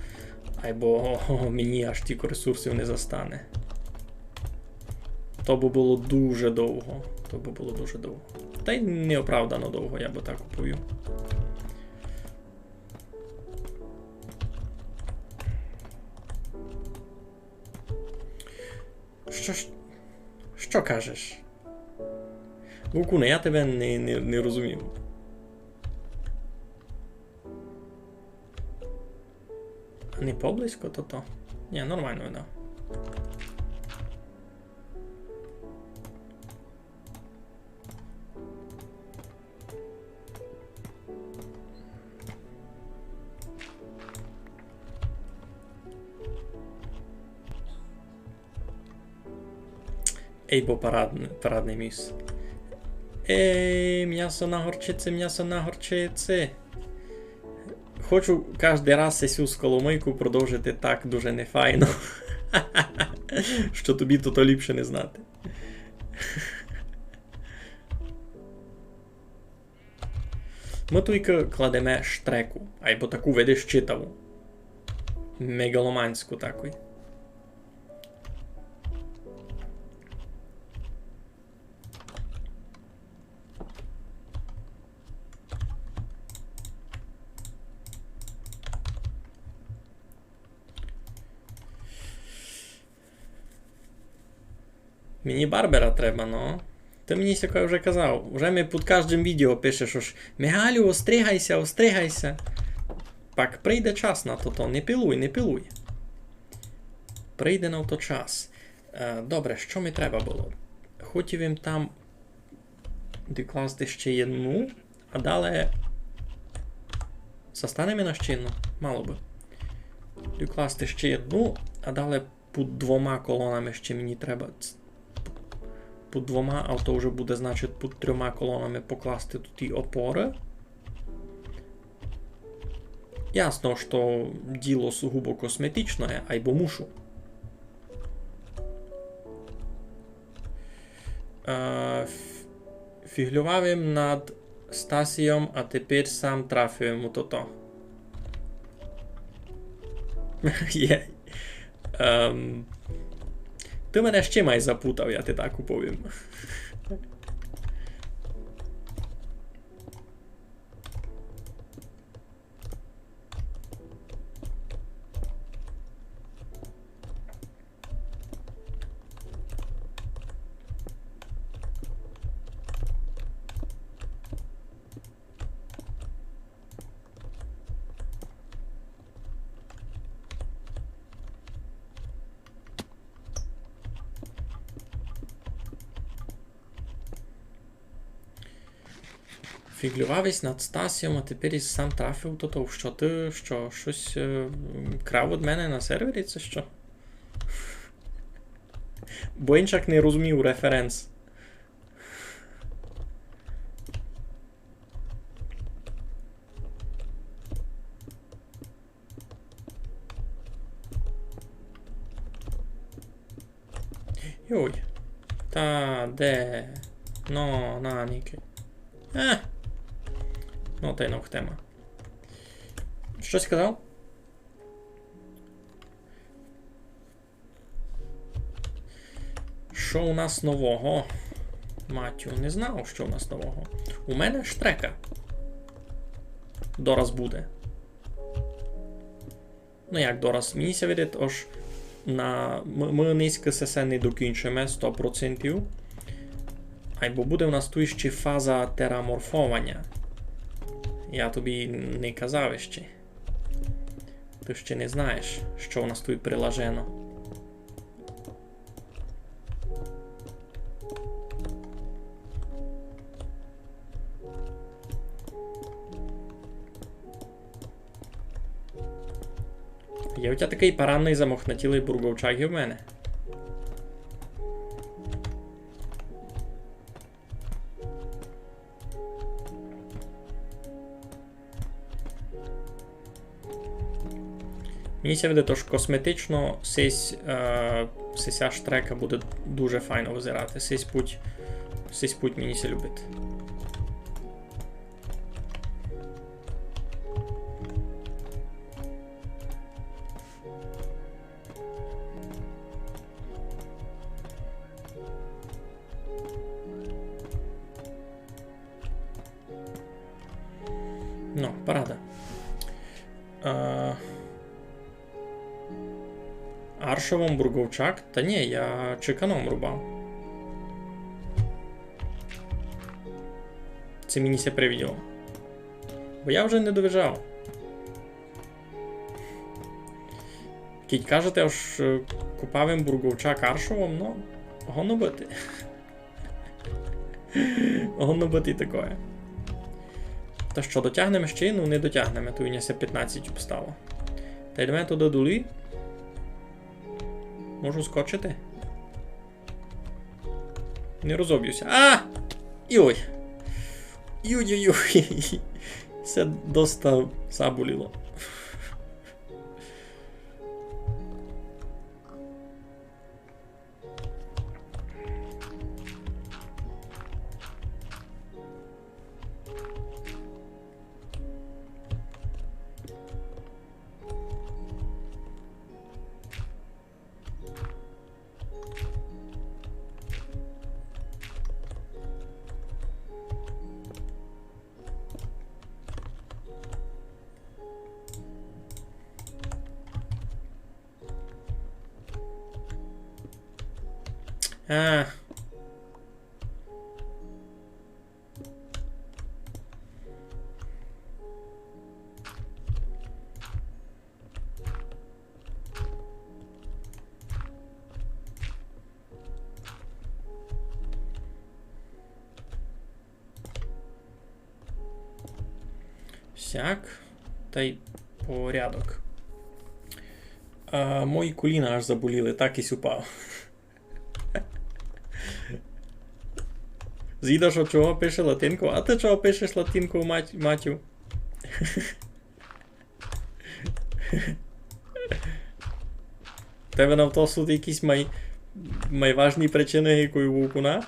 айбо мені аж тілько ресурсів не застане. То бы было дуже довго. То бы было дуже довго. Тай неоправдано довго, я бы так уповів. Што ж, што кажеш? Вовкуне, я тебе не, не, не розумію. А не поблизько тото? Ні, нормално видав. Ей, бо парадный, парадный міс. Ей, мнясо на горчиці, мнясо на горчиці. Хочу каждый раз сесю сколомыйку продовжити так дуже нефайно. Што тобі то, то ліпше не знати. Мы туйка кладеме штреку, айбо таку, видиш, читаву. Меґаломанську таку. Мені барбера треба, но. Ты мені сякоє вже казав. Уже ми під каждым відео пишеш, ож: «Мигалю, остригай ся, остригай ся». Пак прийде час на то, то. Не пилуй, не пилуй. Прийде на то час. Е, добре, што ми треба было? Хотів им там докласти ще єдну, а дале застане ми на ще єдну? Мало бы. Докласти ще єдну, а дале під двома колонами ще мені треба ц-, під двома, а то вже буде, значить, під трьома колонами покласти туй опоры. Ясно, што діло сугубо косметичноє, айбо мушу. Е, ф-, фіґлював им над Стасійом, а тепер сам трафив им у тото. Є. Ем, ты мене ще май запутав, я ти так уповім. Фіґлював ись над Стасійом, а тепер ись сам трафив, то, то што ты, што, штось, е, крав од мене на сервері, ци што? Бо иншак не розумів референс. Йой. Та де? Но, на, никай. Е! Но, тай нох тема. Штось казав? Што у нас нового? Матю, не знав, што у нас нового. У мене штрека. Дораз буде. Ну як дораз? Мені ся видить, ож на, мы, мы нынька сесе не докінчиме сто процентів. Айбо буде у нас туй іщи фаза тераморфованя. Я тобі не казав іщи. Ты іщи не знаєш, што у нас туй прилажено. Є у тя такый парадный замохнатілый бурговчак, як у мене. Мені ся видить, ож косметично сись, е, сися штрека буде дуже файно визирати. Сись путь, сись путь мені ся любить. Но, парада. Е, аршовом бурговчак? Та нї, я чеканом рубав. Ци мені ся привиділо. Бо я вже не довижав. Кідь кажете, ож, е, копав им бурговчак аршовом, но, годно быти. Годно быти і такоє. Та што, дотягнеме іщи? Ну, не дотягнеме, туй у ня ся пятнадцять обстало. Та йдеме туды долі. Можу скочити? Не розобю ся. А! Йой! Юй-юй-юй. Се доста заболїло. А. Сяк. Тай порядок. А, мої колїна аж заболїли, так єсь упав. Звідаш, чого пише латинков? А ты чого пишеш латинков, мать-, Матю? Тебе на то суть якісь май-, майважні причины, як у вовкуна?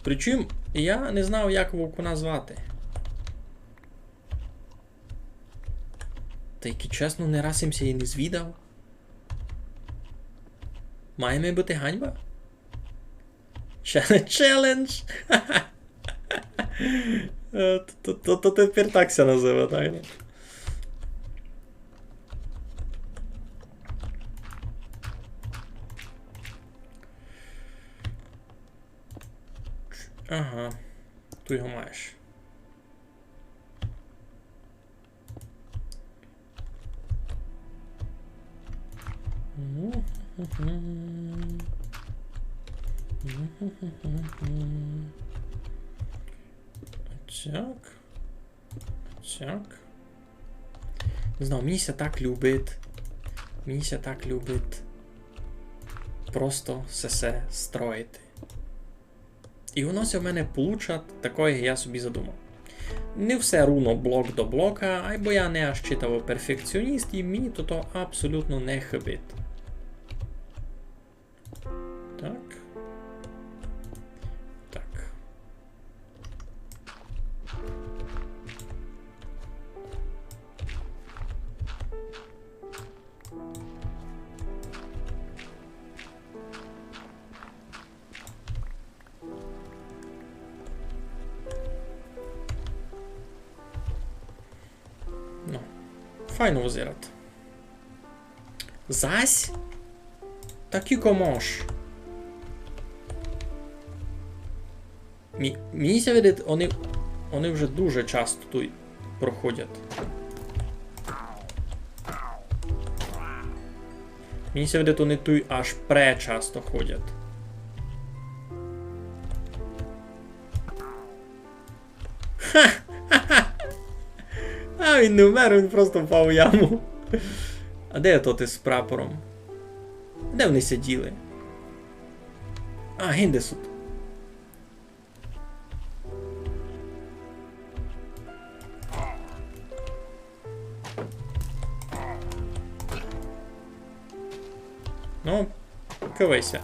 Причому я не знав, як вовкуна звати. Та й, чесно, не раз им ся і не звідав. Має ми быти ганьба? Челе-, челендж! Е, то, то, то, то тепер так ся называть, так? Ага. Ты його маєш. Так. Так. Не знаю, мені ся так любить. Мені ся так любить просто сесе строїти. І воно ся в мене получать такоє, як я собі задумав. Не все рівно блок до блока, айбо я не аж читаво перфекціоніст, і мені то, то абсолютно не хибить. Так. Так. Ну, файно визирать. Зась? Такый комош. Мі-, мені ся видить, они, они вже дуже часто туй проходять. Мені ся видить, они туй аж пречасто ходять. Ха! А, він не вмер, він просто впав у яму. А де тот із прапором? Де вони сиділи? А, гинде суть. Ну, кывай ся.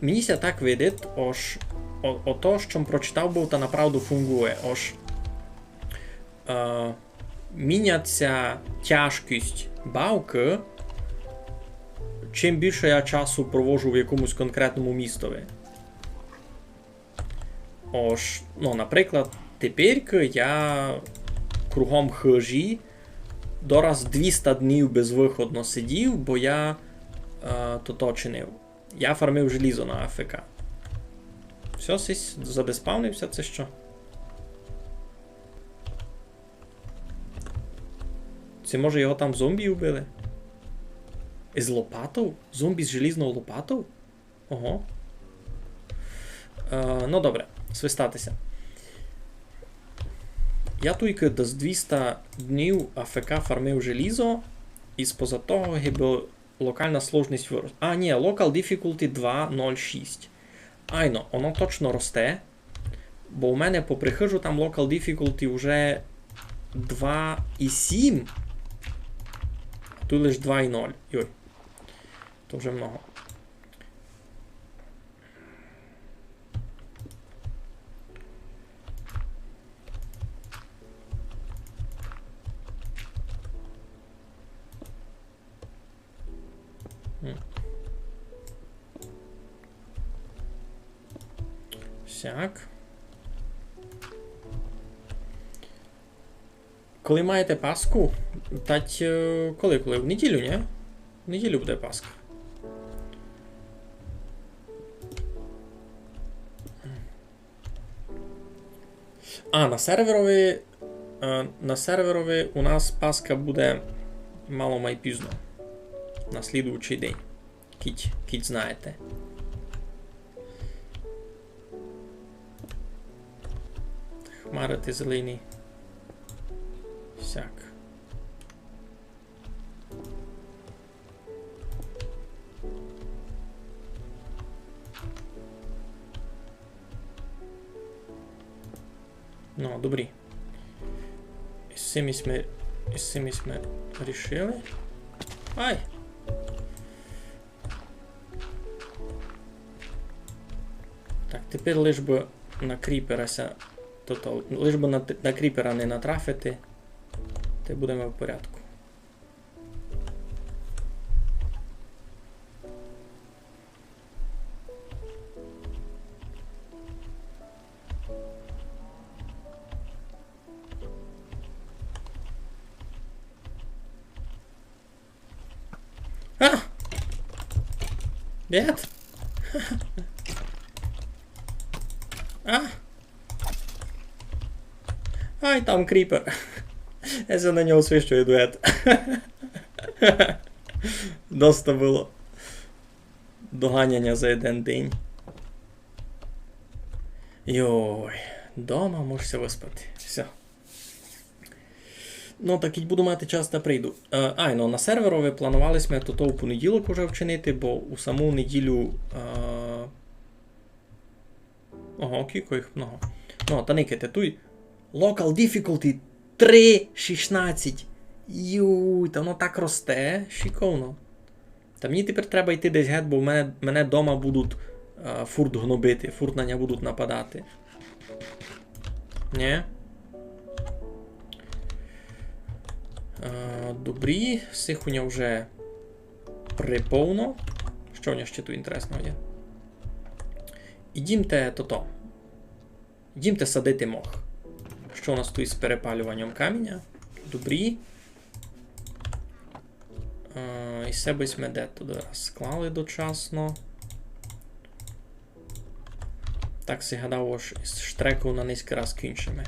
Мені ся так видить, ож о-, ото, што м прочитав быв, та направду фунґує. Ож, е, мінять ся тяжкость бавкы, чим більше я часу проводжу в якомусь конкретному містови. Ож, ну, наприклад, теперькы я кругом хыжі дораз двіста днів безвыходно сидів, бо я, е, тото чинив. Я фармив желізо на А Ф К. Всьо, сись задеспавнив ся, ци што? Ци, може, його там зомбі вбили? Із лопатов? Зомбі з желізнов лопатов? Ого. Е, ну, добре, свистати ся. Я туйкы десь двіста днів А Ф К фармив желізо, і споза того, гибы Локална сложность вырос. А, ні, local difficulty два ноль шість. Айно, воно точно росте. Бо у мене попри хыжу там local difficulty уже два і сім. А тут лиш два і ноль. Йой. То вже много. М. Сяк. Коли маєте Пасху, тать, е, коли, коли? В неділю, ні? В неділю буде Пасха. А, на серверови, е, на серверови у нас Пасха буде мало май пізно. На слідуючий день. Кідь, кідь знаєте. Хмарити зелені. Сяк. Ну, добрі. Із сими сьме, із сими сьме рішили. Ай! Так, тепер лиш бы на кріпера ся, тото, лиш бы на, на кріпера не натрафити, та й будеме в порядку. А! Нет! А! Ай, там кріпер. Я ся на нього свищу, йду гет. Доста было доганяня за єден день. Йой, дома можеш ся выспати. Всьо. Ну, так і буду мати час, та прийду. Е, ай, ну, на серверови планували сьме тото у понеділок уже вчинити, бо у саму неділю, е, ого, кілько їх много. Ну, та никайте, туй local difficulty три шістнадцять. Юй, та воно так росте, шиковно. Та мені тепер треба йти десь гет, бо в мене, мене дома будуть, е, фурт гнобити, фурт на ня будуть нападати. Нє? Е, добрі, сих у ня вже приповно. Што у ня ще тут інтересного є? Ідімте тото. Ідімте садити мох. Што у нас тут із перепалюванням каміня? Добрі. Е, і се бы сьме де туды розклали дочасно. Так си гадав, ож із штреков на нынька раз кінчиме.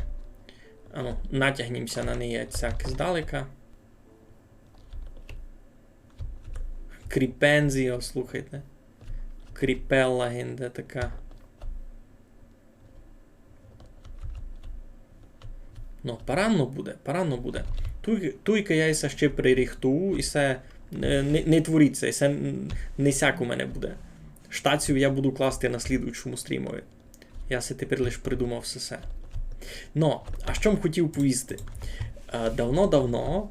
Ану, натягнімся на неї цяк здалека. Кріпензіо, слухайте. Кріпела гинде така. Ну, паранно буде, паранно буде. Туй, туйка я ся ще приріхтую, і се, е, не, не творіть ся, і се н-, не сяк у мене буде. Штацію я буду класти на слідуючому стрімови. Я си тепер лиш придумав всьо се. Но, а што м хотів повісти? Е, давно-давно,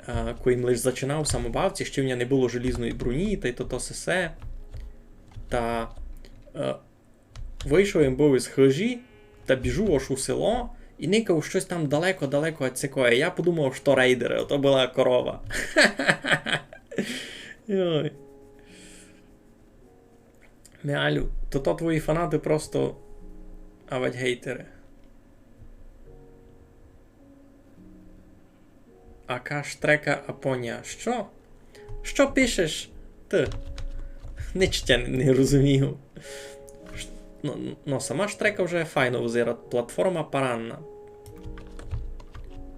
е, коли м лиш зачинав самобавці, ще в мене не было желізної броні, та й то, то всьо се. Та, е, вышов им быв из хыжі, та біжу аж у село, і никав штось там далеко-далеко од сякоє. Я подумав, што рейдеры, а то была корова. Йой. Меалю, то, то твої фанаты просто, авадь, гейтеры. Ака штрека Апонія. Што? Што пишеш ты? Нич тя не розумію. Ш-, ну, ну, сама штрека вже файно взирать. Платформа паранна.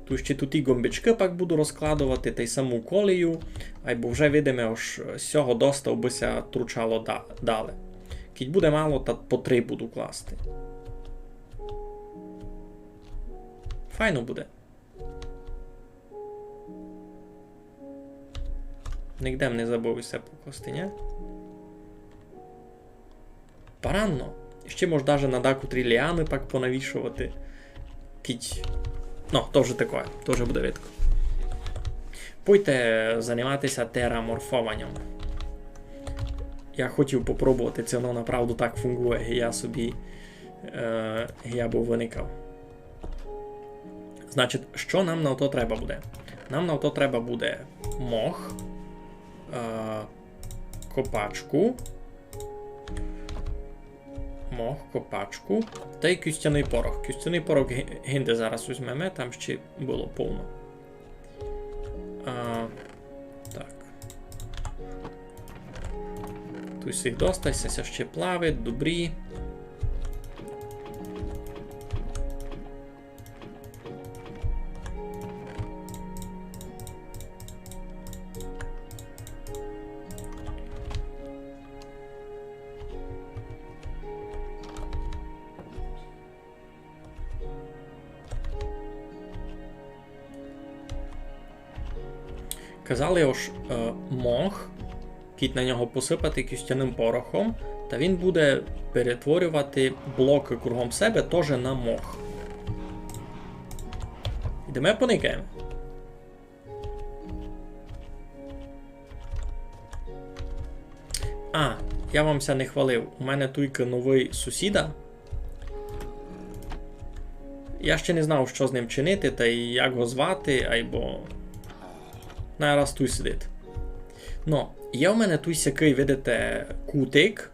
Туй ще туй і ґомбичкы пак буду розкладовати, тай саму колію, айбо вже видиме, ож сього доста, обы ся тручало да-, дале. Кідь буде мало, та по три буду класти. Файно буде. Нигде м не забыв усе покласти, нї? Паранно. Іщи мож даже на дакотрі ліаны пак понавішовати. Кідь. Ну, то вже такоє, то вже буде видко. Пойте занимати ся тераморфованьом. Я хотів попробовати, ци воно направду так фунґує, ги я собі, е, ги я быв выникав. Значить, што нам на то треба буде? Нам на то треба буде мох, е, копачку. Мох, копачку. Тай кістяный порох. Кістяный порох ги-, гинде зараз возьмеме, там іщи было повно. А, так. Туй сих доста, ся, ся іщи плавить, добрі. Казали, ож, е, мох, кідь на нього посыпати кістяным порохом, та він буде перетворювати блокы кругом себе тоже на мох. Йдеме поникаєме. А, я вам ся не хвалив. У мене туйка новый сусіда. Я ще не знав, што з ним чинити, тай як го звати, айбо най раз туй сидить. Но, є у мене туй сякый, видите, кутик,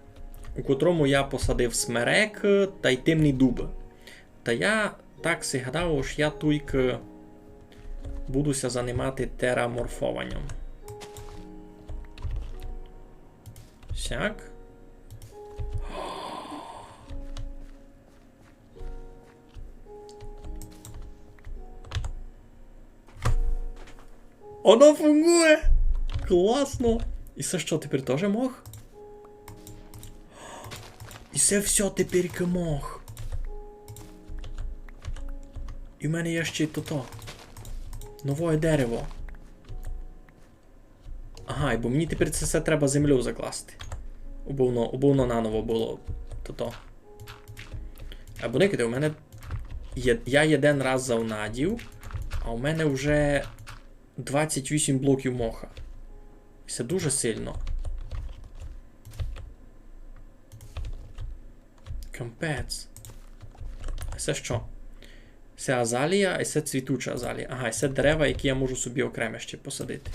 у котрому я посадив смерек тай темні дубы. Та я так си гадав, ож я туйка буду ся занимати тераморфованьом. Сяк. Оно фунґує! Класно! І се што, тепер тоже мох? І се всьо тепер мох. І в мене є ще й тото. Новоє дерево. Ага, бо мені тепер се всьо треба землю закласти. Обы воно, обы воно наново было тото. Айбо никайте, у мене є, я єден раз завнадів, а у мене вже двадцять вісім блоків моха. І се дуже сильно. Капець. А се што? Се азалія, а се цвітуча азалія. Ага, і се дерева, які я можу собі окремо ще посадити.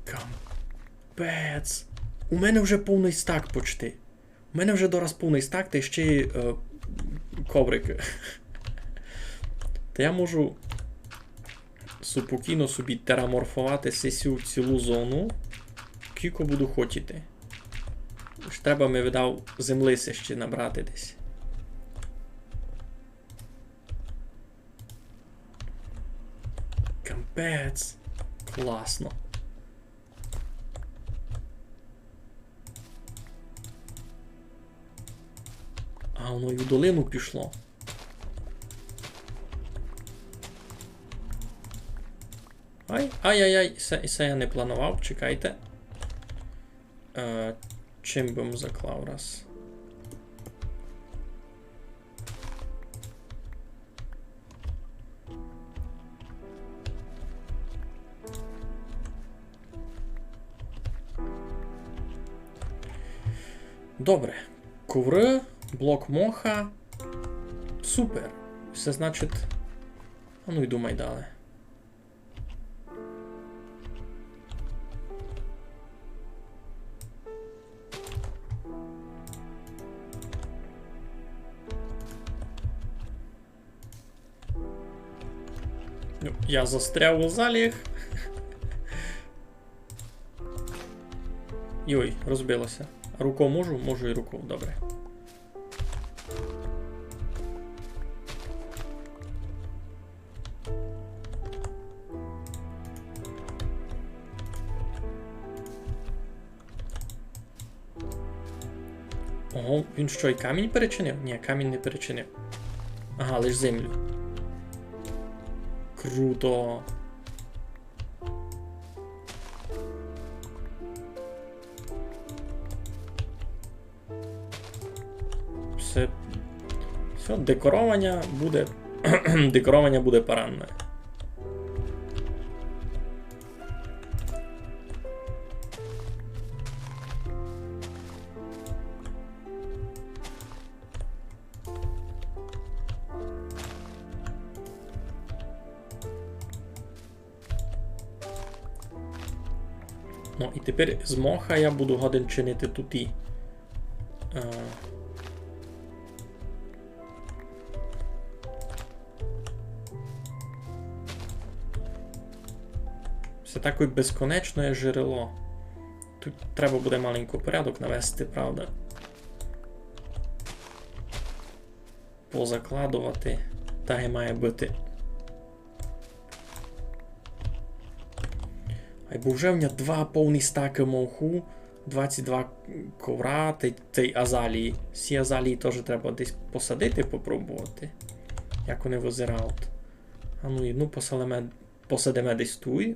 Капець. У мене вже повный стак почти. У мене вже дораз повный стак, та ще й, е, коврик. Та я можу супокійно собі тераморфовати сесю цілу зону, кілько буду хотіти. Ож треба ми, видав, землі се ще набрати десь. Капець. Класно. А воно й у долину пішло. Ай, ай-яй-яй, і се, і се я не планував, чекайте. Е, чим бы м заклав раз? Добре. Ковры, блок моха. Супер. Всьо, значить. А ну, йдеме дале. Ну, я застряв у залі. Йой, розбилося. Руков можу? Можу і руков, добре. Ого, він што, і камінь перечинив? Ні, камінь не перечинив. Ага, лиш землю. Круто. Всьо, всьо, декорованя буде, декорованя буде парадне. Ну, і тепер з моха я буду годен чинити туті. Е, всьо такоє безконечне джерело. Туй треба буде маленько порядок навести, правда? Позакладовати. Так і має быти. Айбо вже в мене два повні стакы моху, двадцять два ковра, тай, тай азалії. Сі азалії тоже треба десь посадити, попробовати. Як они вызирають. А ну, єдну посадиме, посадиме десь туй.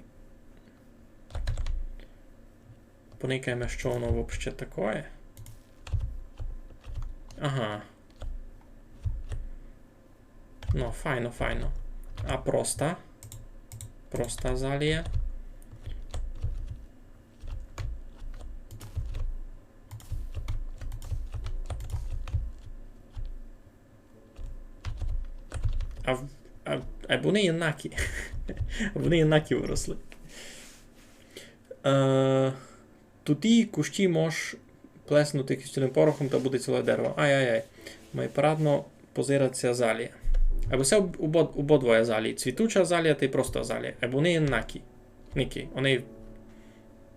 Поникаєме, што воно вообще такоє. Ага. Ну, файно, файно. А проста? Проста азалія. А в-, а, а вони єднакі. Вони єднакі выросли. Е, туті кущі мож плеснути кістяним порохом, та буде ціле дерево. Ай-яй-яй. Май парадно позирать ся азалія. Айбо се об-, обо-, ободвоє азалії. Цвітуча азалія тай просто азалія. Айбо вони єднакі. Нікі. Вони,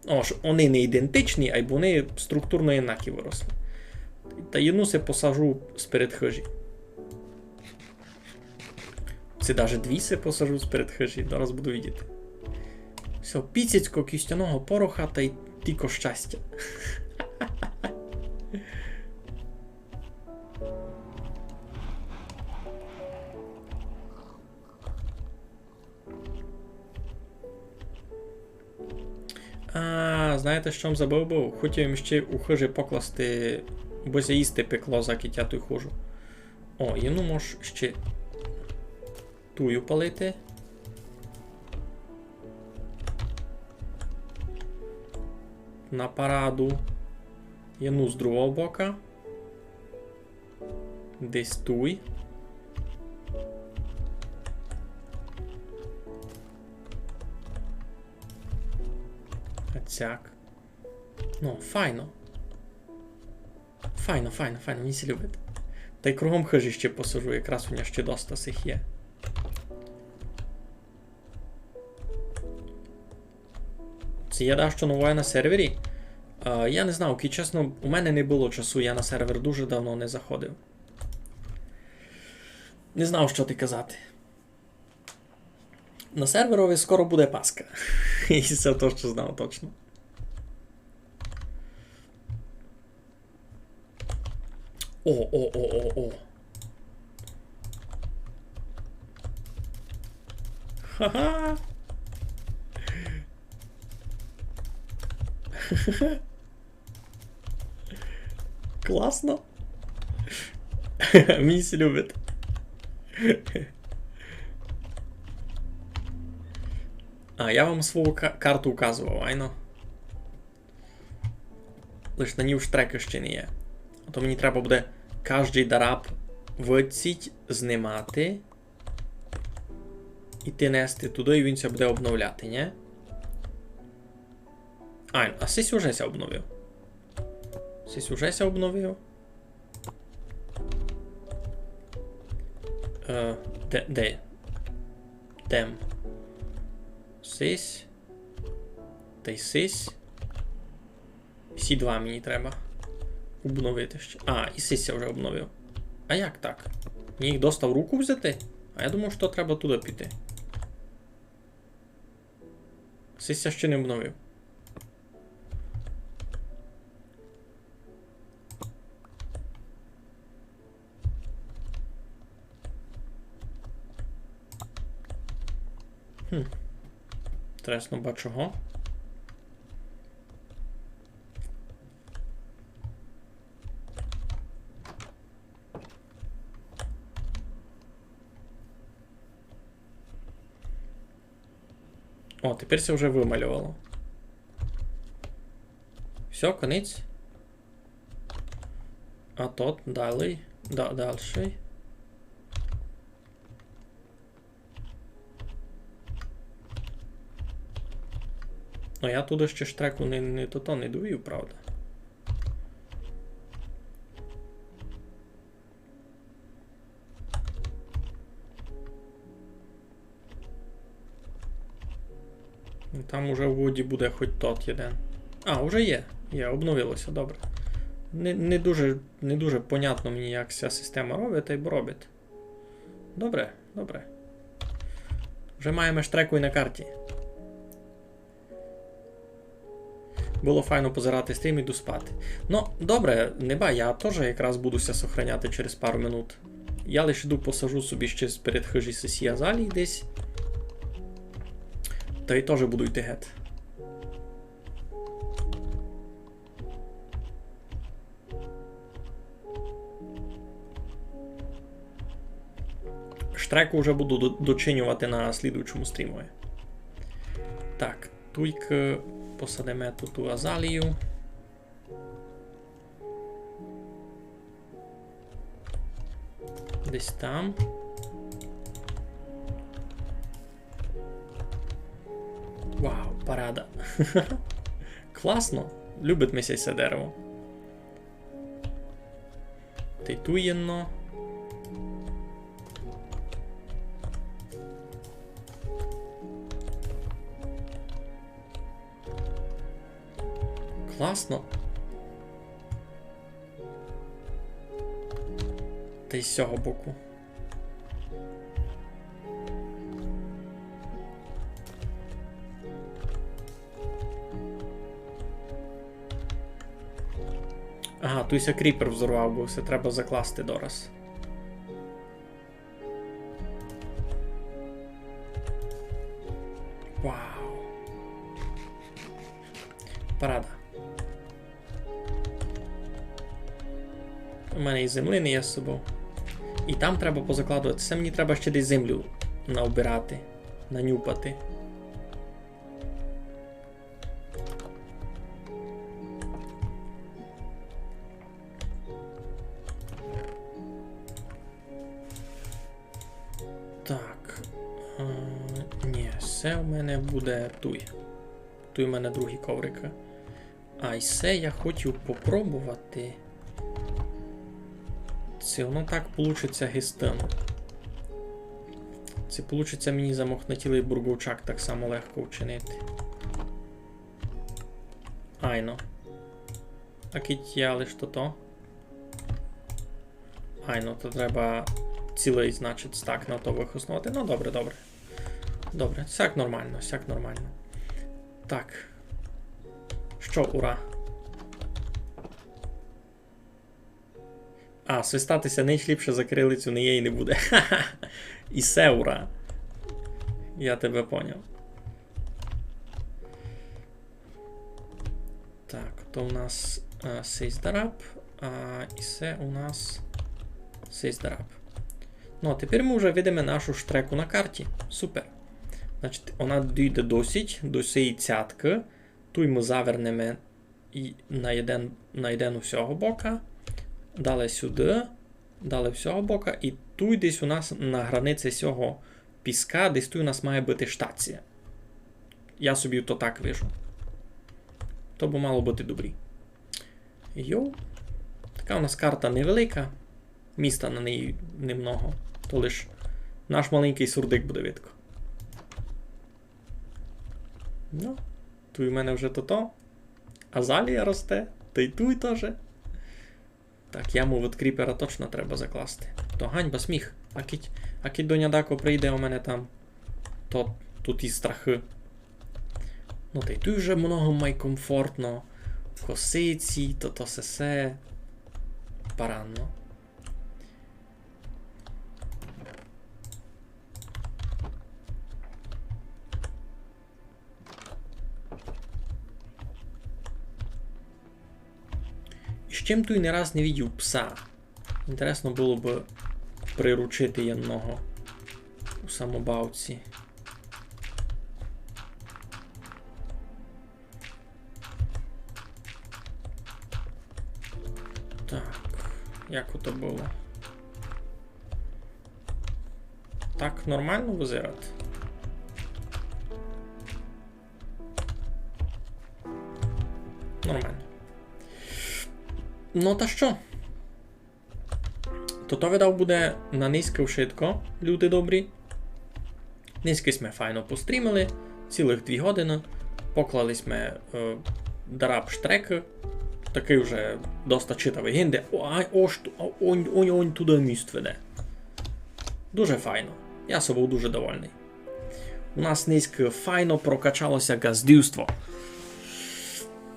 о, ж, вони не ідентичні, айбо вони структурно єднакі выросли. Та єдну се посажу сперед хыжі. Ци даже дві се посажу сперед хыжі, зараз буду видіти. Всьо, піціцько кістяного пороха тай тілько щастя. А, знаєте, што м забыв быв? Хотів им іщи у хыжі покласти, бо ся їсти пекло, закіть я туй ходжу. О, єдну мож іщи туй упалити. На параду. Єдну з другого бока. Десь туй. А цяк. Ну, файно. Файно, файно, файно, мені ся любить. Тай кругом хыжі іщи посажу, якраз у ня іщи доста сих є. Ци є дашто новоє на сервері? Е, я не знав, ки чесно, у мене не было часу, я на сервер дуже давно не заходив. Не знав, што ти казати. На серверови скоро буде Паска. І се то, што знав точно. О, о, о, о, о. Ха-ха. Класно. Мені ся любить. А, я вам свою ка-, карту указовав, айно. Лиш на ній штрекы іщи не є. А то мені треба буде каждый дараб выдсіть, знимати. Іти нести туды, і він ся буде обновляти, нї? А, а сись уже ся обновив. Сись уже ся обновив. Е, де, де? Дем. Сись. Тай сись. Сі два мені треба обновити іщи. А, і сись ся вже обновив. А як так? Мені їх доста в руку взяти? А я думав, што треба туды піти. Сись ся іщи не обновив. Хм. Інтересно, ба чого? О, тепер ся вже вымальовало. Всьо, конець. А тот далый. Да, дальшый. Ну, я туды ще штреку не, не тото не довів, правда. Там уже в воді буде хоть тот єден. А, уже є. Є, обновило ся, добре. Не, не дуже, не дуже понятно мені, як ся система робить, та й бо робить. Добре, добре. Вже маєме штреку і на карті. Было файно позирати стрім, іду спати. Ну, добре, не ба, я тоже якраз буду ся сохраняти через пару минут. Я лише іду посажу собі ще перед хижі сесі азалії десь. Та й тоже буду йти гет. Штреку вже буду до-, дочинювати на слідуючому стрімови. Так, туйк посадиме ту, ту азалію. Десь там. Вау, парада. Класно. Любить ми ся се дерево. Та й ту єдно. Класно. Та й з сього боку. Ага, туй ся кріпер взорвав, бо всьо треба закласти дораз. Вау. Парада. У мене і землі не є з собою. І там треба позакладовати. Се мені треба ще десь землю наубирати, нанюпати. Так. Е, ні, се у мене буде туй. Туй у мене другі коврикы. А й се я хотів попробовати. Ци воно так получиться гестин. Ци получиться мені замохнатілый бурговчак так само легко вчинити. Айно. А кидь я лиш тото. Айно, то треба цілый, значить, стак на то выхосновати. Ну, добре, добре. Добре, сяк нормално, сяк нормално. Так. Што, ура? А, свистати ся нич ліпше за кирилицю не є і не буде. Ха-ха. І се ура. Я тебе поняв. Так, то у нас, е, сись дараб, а і се у нас сись дараб. Ну, а тепер мы вже видиме нашу штреку на карті. Супер. Значить, она дійде досить, до сеї цяткы. Туй мы завернеме і на єден, на єден у сього бока. Дале сюды. Дале в сього бока. І туй десь у нас на границі сього піска, десь туй у нас має быти штація. Я собі то так вижу. То бы мало быти добрі. Йоу. Така у нас карта невелика. Міста на неї немного. То лиш наш маленькый сурдик буде видко. Ну, туй у мене вже тото. Азалія росте, та й туй тоже. Так, яму від кріпера точно треба закласти. То ганьба, сміх. А кідь, а кідь до ня дако прийде, у мене там то, туй і страхы. Ну, та й туй вже много май комфортно. Косиці, то, то сесе. Паранно. З чим туй не раз не видів пса. Інтересно было бы приручити єдного у самобавці. Так, як ото было? Так нормално вызирать? Нормално. Но та што? Тото, видав, буде на нынька вшытко, люде добрі. Нынька сьме файно пострімили, цілых дві годины. Поклали сьме, е, дараб штрекы. Такый уже доста читавый. Гинде, о, ай, ож ту-, о, онь, онь, онь туды міст веде. Дуже файно. Я собов дуже довольный. У нас нынька файно прокачало ся ґаздівство.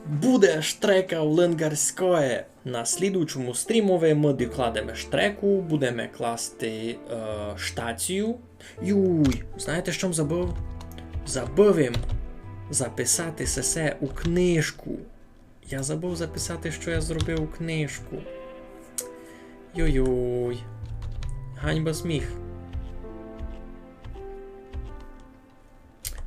Буде штрека в Лынґарськоє. На слідуючому стрімови мы докладеме штреку, будеме класти, е, штацію. Юй, знаєте, што м забыв? Забыв им записати сесе у книжку. Я забыв записати, што я зробив у книжку. Йой-йой. Ганьба, сміх.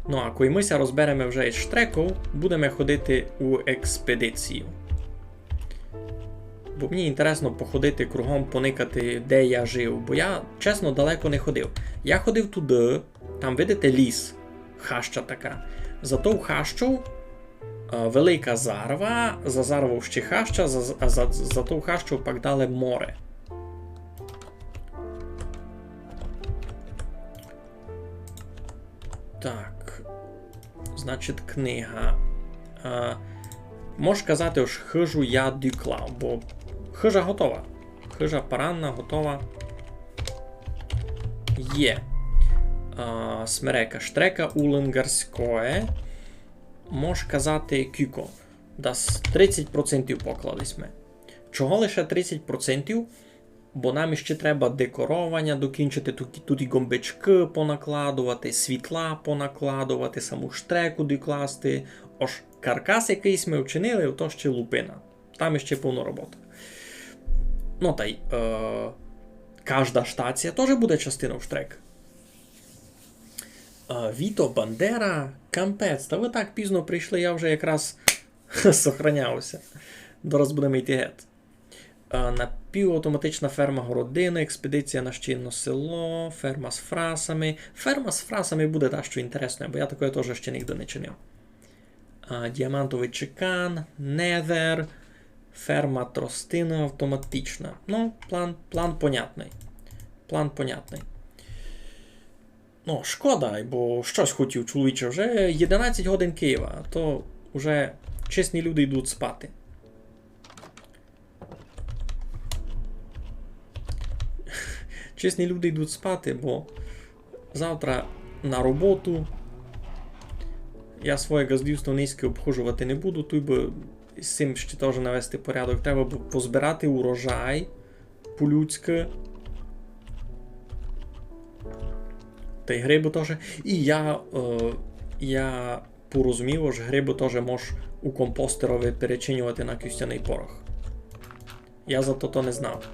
Ну, а кой мы ся розбереме вже із штреков, будеме ходити у експедицію. Бо мені інтересно походити кругом, поникати, де я жив. Бо я, чесно, далеко не ходив. Я ходив туды, там, видите, ліс. Хаща така. За тов хащов, е, велика зарва, за зарвов ще хаща, за, а за, за тов хащов пак дале море. Так. Значить, книга. Е, мож казати, ож хыжу я доклав, бо хыжа готова. Хыжа паранна готова. Є. Е, смерека штрека у Лынґарськоє. Мож казати, кілько. Дас тридцять процентів поклали сьме. Чого лише тридцять процентів? Бо нам іще треба декорованя докінчити, туй, туй і ґомбичкы понакладовати, світла понакладовати, саму штреку докласти. Ож каркас, якый сьме вчинили, то ще лупина. Там іще повно роботы. Ну, тай, е, кажда штація тоже буде частинов штрек. Е, Віто Бандера, кампець, та вы так пізно прийшли, я вже якраз сохранявся. Дораз будеме йти гет. Е, напівавтоматична ферма городина, експедиція на Щільне село, ферма з фрасами. Ферма з фрасами буде дещо інтересне, бо я такоє тоже ще нигде не чинив. Е, діамантовый чекан, Нетер, ферма тростина автоматична. Ну, план, план понятный. План понятный. Ну, шкода, бо штось хотів, чоловіче, вже єдинадцять годин Києва, а то вже чесні люди йдуть спати. Чесні люди йдуть спати, бо завтра на роботу. Я своє ґаздівство нынька обхожовати не буду, туй бы з сим ще тоже навести порядок. Треба бы позбирати урожай по-людськы. Тай грибы тоже. І я, е, я порозумів, ож грибы тоже мож у компостерови перечиньовати на кістяный порох. Я за тото не знав.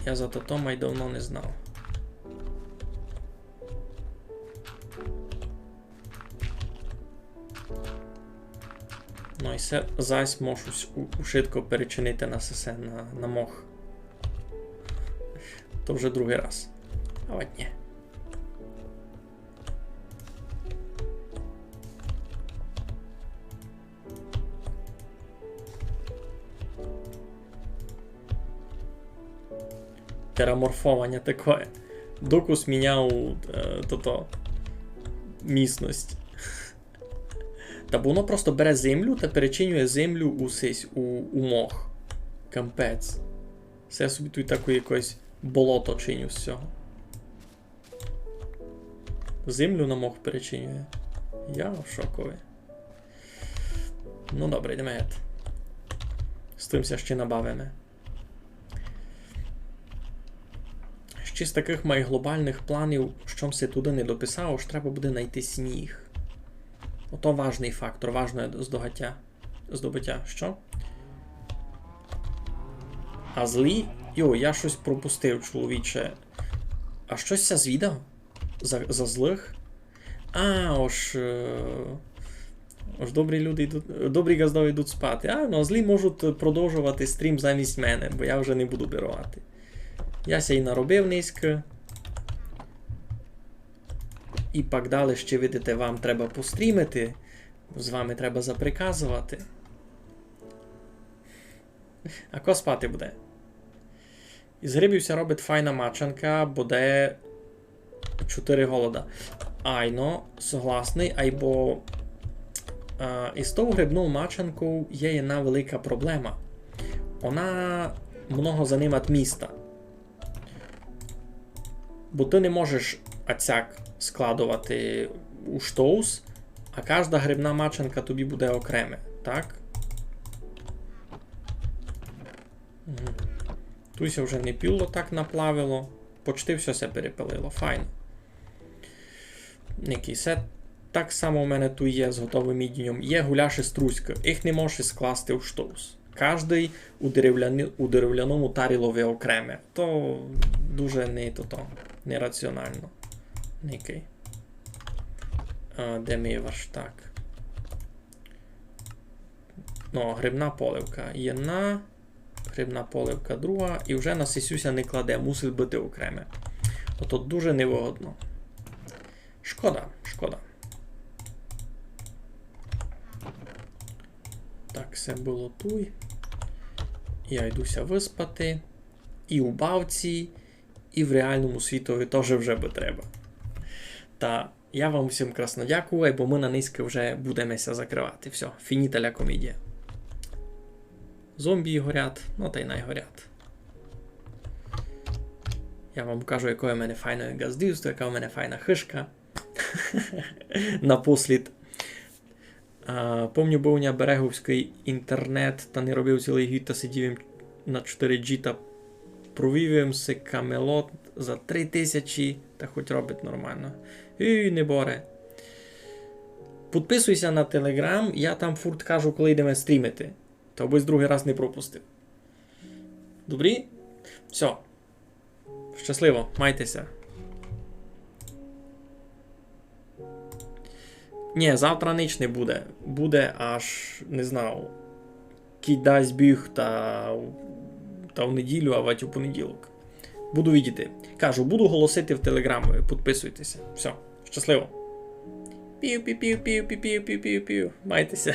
Я за тото май давно не знав. Ну і се зась можу ус-, у-, ушытко перечинити на сесе, на, на мох. То вже другый раз. А от ні. Тераморфованя такоє. Докус міняв, е, тото, місность. Та бо воно просто бере землю та перечинює землю у сись, у, у мох. Кампець. Се я собі туй таке якесь болото чиню з сього. Землю на мох перечинює. Я в шокови. Ну добре, йдеме гет. З тым ся ще набавиме. Ще з такых май глобалных планів, што м си туды не дописав, ож треба буде найти сніг. Ото важный фактор, важне здогадтя. Здобытя, што? А злі? Йо, я штось пропустив, чоловіче. А штось ся звідав? За, за злых? А, ож, е, ож добрі люди йдуть, добрі ґаздове йдуть спати. А, ну, а злі можуть продовжовати стрім замість мене, бо я вже не буду бировати. Я ся й наробив низько. І пак далі ще, видите, вам треба пострімити. З вами треба заприказовати. А ко спати буде? Із грибів ся робить файна мачанка, буде чотири голода. Айно, согласный, айбо, а, із тою грибною мачанкою є єдна велика проблема. Вона много занимать міста. Бо ты не можеш ацяк складовати у штовс, а кажда грибна мачанка тобі буде окреме, так? Мгм. Туй ся вже не піло так наплавило. Почти всьо ся перепилило. Файно. Никай, се так само у мене туй є з готовым їдіньом. Є гуляш із труськы. Їх не можеш скласти у штовс. Каждый у деревляни-, у деревляному тарілови окреме. То дуже не тото, нераціонално. Никай. А, де мій верштак? Ну, грибна поливка. Єдна, грибна поливка друга. І вже на сесю ся не кладе, мусить быти окреме. Ото дуже невыгодно. Шкода, шкода. Так, се было туй. Я йду ся выспати. І у бавці, і в реалному світови тоже вже бы треба. Та я вам усім красно дякую, бо мы на нынька вже будеме ся закрывати. Всьо, фініта ля комедія. Зомбі горять, ну тай най горять. Я вам кажу, яке у мене файне ґаздівство, яка у мене файна хыжка. Напослід. А, помню, быв у ня береговськый інтернет, та не робив цілый гід, та сидів им на чотири джі, та провів им си Камелот за три тисячі, та хоть робить нормално. І не боре. Підписуй ся на Телеґрам, я там фурт кажу, коли йдеме стрімити. Та обысь другый раз не пропустив. Добрі? Всьо. Щасливо, майте ся. Нї, завтра нич не буде. Буде аж, не знав, кідь дасть Бог, та, та в неділю, авадь у понеділок. Буду видіти. Кажу, буду голосити в Телеґрамі, підписуйте ся. Всьо, щасливо. Пів, пів, пів, пів, пів, пів, пів, пів, пів. Майте ся.